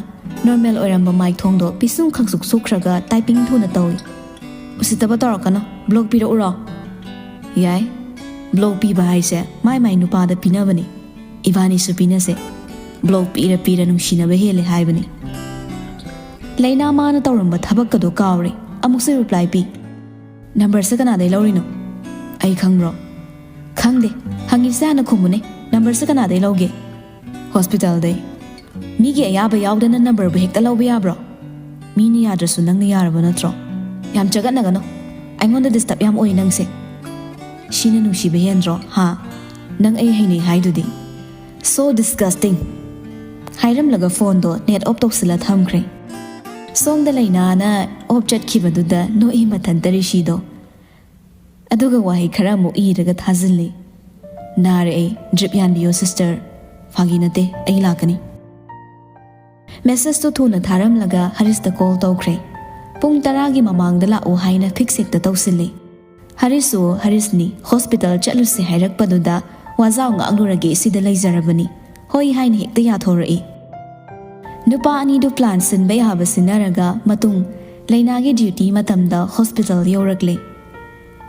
ꯅꯣꯔꯃꯦꯜ ꯑꯣꯏꯔꯝꯕ ꯃꯥꯏꯊꯣꯡꯗꯣ ꯄꯤꯁꯨꯝ ꯈꯪꯁꯨꯛ ꯁꯨꯛꯈ꯭ꯔꯒ ꯇꯥꯏꯄꯤꯡ ꯊꯨꯅ ꯇꯧꯏ꯫ "ꯎꯁꯤꯠꯇꯕ ꯇꯧꯔꯛꯀꯅꯣ, ꯕ꯭ꯂꯣꯛ ꯄꯤꯔꯛꯎꯔꯣ?" "ꯌꯥꯏ, ꯕ꯭ꯂꯣꯛ ꯄꯤꯕ ꯍꯥꯏꯁꯦ ꯃꯥꯏ ꯃꯥꯏ ꯅꯨꯄꯥꯗ ꯄꯤꯅꯕꯅꯤ꯫ ꯏꯕꯥꯅꯤꯁꯨ ꯄꯤꯅꯁꯦ꯫ ꯕ꯭ꯂꯣꯛ ꯄꯤꯔ ꯄꯤꯔ ꯅꯨꯡꯁꯤꯅꯕ ꯍꯦꯜꯂꯦ ꯍꯥꯏꯕꯅꯤ꯫" ꯂꯩꯅꯥ ꯃꯥꯅ ꯇꯧꯔꯝꯕ ꯊꯕꯛꯀꯗꯣ ꯀꯥꯎꯔꯦ꯫ ꯑꯃꯨꯛꯁꯨ ꯔꯤꯄ꯭ꯂꯥꯏ ꯄꯤ꯫ "ꯅꯝꯕꯔꯁꯦ ꯀꯅꯥꯗꯩ ꯂꯧꯔꯤꯅꯣ?" "ꯑꯩ ꯈꯪꯕ꯭ꯔꯣ?" "ꯈꯪꯗꯦ꯫ ꯍꯪꯉꯤꯁꯦ ꯍꯥꯟꯅ ꯈꯨꯝꯃꯨꯅꯦ꯫ ꯅꯝꯕꯔꯁꯦ ꯀꯅꯥꯗꯩ ꯂꯧꯒꯦ?" "ꯍꯣꯁꯄꯤꯇꯥꯜꯗꯩ꯫" "ꯃꯤꯒꯤ ꯑꯌꯥꯕ ꯌꯥꯎꯗꯅ ꯅꯝꯕꯔꯕꯨ ꯍꯦꯛꯇ ꯂꯧꯕ ꯌꯥꯕ꯭ꯔꯣ? ꯃꯤꯅ ꯌꯥꯗ꯭ꯔꯁꯨ ꯅꯪꯅ ꯌꯥꯔꯕ ꯅꯠꯇ꯭ꯔꯣ? ꯌꯥꯝ ꯆꯒꯠꯅꯒꯅꯣ꯫ ꯑꯩꯉꯣꯟꯗ ꯗꯤꯁꯇꯔꯕ ꯌꯥꯝ ꯑꯣꯏ ꯅꯪꯁꯦ꯫ ꯁꯤꯅ ꯅꯨꯡꯁꯤꯕ ꯍꯦꯟꯗ꯭ꯔꯣ, ꯍꯥ? ꯅꯪ ꯑꯩ ꯍꯩꯅꯩ ꯍꯥꯏꯗꯨꯗꯤ꯫" "So disgusting!" ꯍꯥꯏꯔꯝꯂꯒ ꯐꯣꯟꯗꯣ ꯅꯦꯠ ꯑꯣꯐ ꯇꯧꯁꯤꯜꯂ ꯊꯝꯈ꯭ꯔꯦ꯫ ꯁꯣꯝꯗ ꯂꯩꯅꯥꯅ ꯑꯣꯐ ꯆꯠꯈꯤꯕꯗꯨꯗ ꯅꯣꯛꯏ ꯃꯊꯟꯇ ꯔꯤꯁꯤꯗꯣ꯫ ꯑꯗꯨꯒ ꯋꯥꯍꯩ ꯈꯔ ꯑꯃꯨꯛ ꯏꯔꯒ ꯊꯥꯖꯤꯜꯂꯤ꯫ "ꯅꯥꯔꯦ ꯑꯩ, ꯗ꯭ꯔꯤꯞ ꯌꯥꯟꯕꯤꯌꯣ ꯁꯤꯁꯇꯔ꯫ ꯐꯥꯒꯤ ꯅꯠꯇꯦ, ꯑꯩ ꯂꯥꯛꯀꯅꯤ꯫" ꯃꯦꯁꯦꯖꯇꯨ ꯊꯨꯅ ꯊꯥꯔꯝꯂꯒ ꯍꯔꯤꯁꯇ ꯀꯣꯜ ꯇꯧꯈ꯭ꯔꯦ꯫ "ꯄꯨꯡ ꯇꯔꯥꯒꯤ ꯃꯃꯥꯡꯗ ꯂꯥꯛꯎ" ꯍꯥꯏꯅ ꯐꯤꯛꯁ ꯍꯦꯛꯇ ꯇꯧꯁꯤꯜꯂꯤ꯫ ꯍꯔꯤꯁꯁꯨ ꯍꯔꯤꯁꯅꯤ, ꯍꯣꯁꯄꯤꯇꯥꯜ ꯆꯠꯂꯨꯁꯦ ꯍꯥꯏꯔꯛꯄꯗꯨꯗ ꯋꯥꯖꯥꯎ ꯉꯥꯡꯂꯨꯔꯒꯦ ꯁꯤꯗ ꯂꯩꯖꯔꯕꯅꯤ꯫ ꯍꯣꯏ ꯍꯥꯏꯅ ꯍꯦꯛꯇ ꯌꯥꯊꯣꯔꯛꯏ꯫ ꯅꯨꯄꯥ ꯑꯅꯤꯗꯨ ꯄ꯭ꯂꯥꯟ ꯁꯤꯟꯕ ꯌꯥꯕ ꯁꯤꯟꯅꯔꯒ ꯃꯇꯨꯡ ꯂꯩꯅꯥꯒꯤ ꯗ꯭ꯌꯨꯇꯤ ꯃꯇꯝꯗ ꯍꯣꯁꯄꯤꯇꯥꯜ ꯌꯧꯔꯛꯂꯦ꯫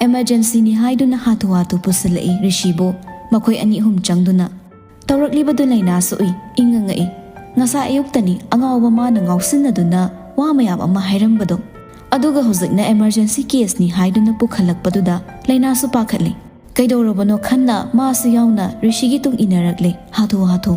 ꯑꯦꯃꯔꯖꯦꯟꯁꯤꯅꯤ ꯍꯥꯏꯗꯨꯅ ꯍꯥꯊꯨ ꯍꯥꯊꯨ ꯄꯨꯁꯤꯜꯂꯛꯏ ꯔꯤꯁꯤꯕꯨ ꯃꯈꯣꯏ ꯑꯅꯤ ꯑꯍꯨꯝ ꯆꯪꯗꯨꯅ꯫ ꯇꯧꯔꯛꯂꯤꯕꯗꯨ ꯂꯩꯅꯥꯁꯨ ꯎꯏ, ꯏꯪꯉ ꯉꯛꯏ꯫ ꯉꯁꯥꯏ ꯑꯌꯨꯛꯇꯅꯤ ꯑꯉꯥꯎꯕ ꯃꯥꯅ ꯉꯥꯎꯁꯤꯟꯅꯗꯨꯅ ꯋꯥ ꯃꯌꯥꯝ ꯑꯃ ꯍꯥꯏꯔꯝꯕꯗꯣ꯫ ꯑꯗꯨꯒ ꯍꯧꯖꯤꯛꯅ ꯑꯦꯃꯔꯖꯦꯟꯁꯤ ꯀꯦꯁꯅꯤ ꯍꯥꯏꯗꯨꯅ ꯄꯨꯈꯠꯂꯛꯄꯗꯨꯗ ꯂꯩꯅꯥꯁꯨ ꯄꯥꯈꯠꯂꯤ꯫ ꯀꯩꯗꯧꯔꯕꯅꯣ ꯈꯟꯅ ꯃꯥꯁꯨ ꯌꯥꯎꯅ ꯔꯤꯁꯤꯒꯤ ꯇꯨꯡ ꯏꯟꯅꯔꯛꯂꯦ ꯍꯥꯊꯨ ꯍꯥꯊꯨ꯫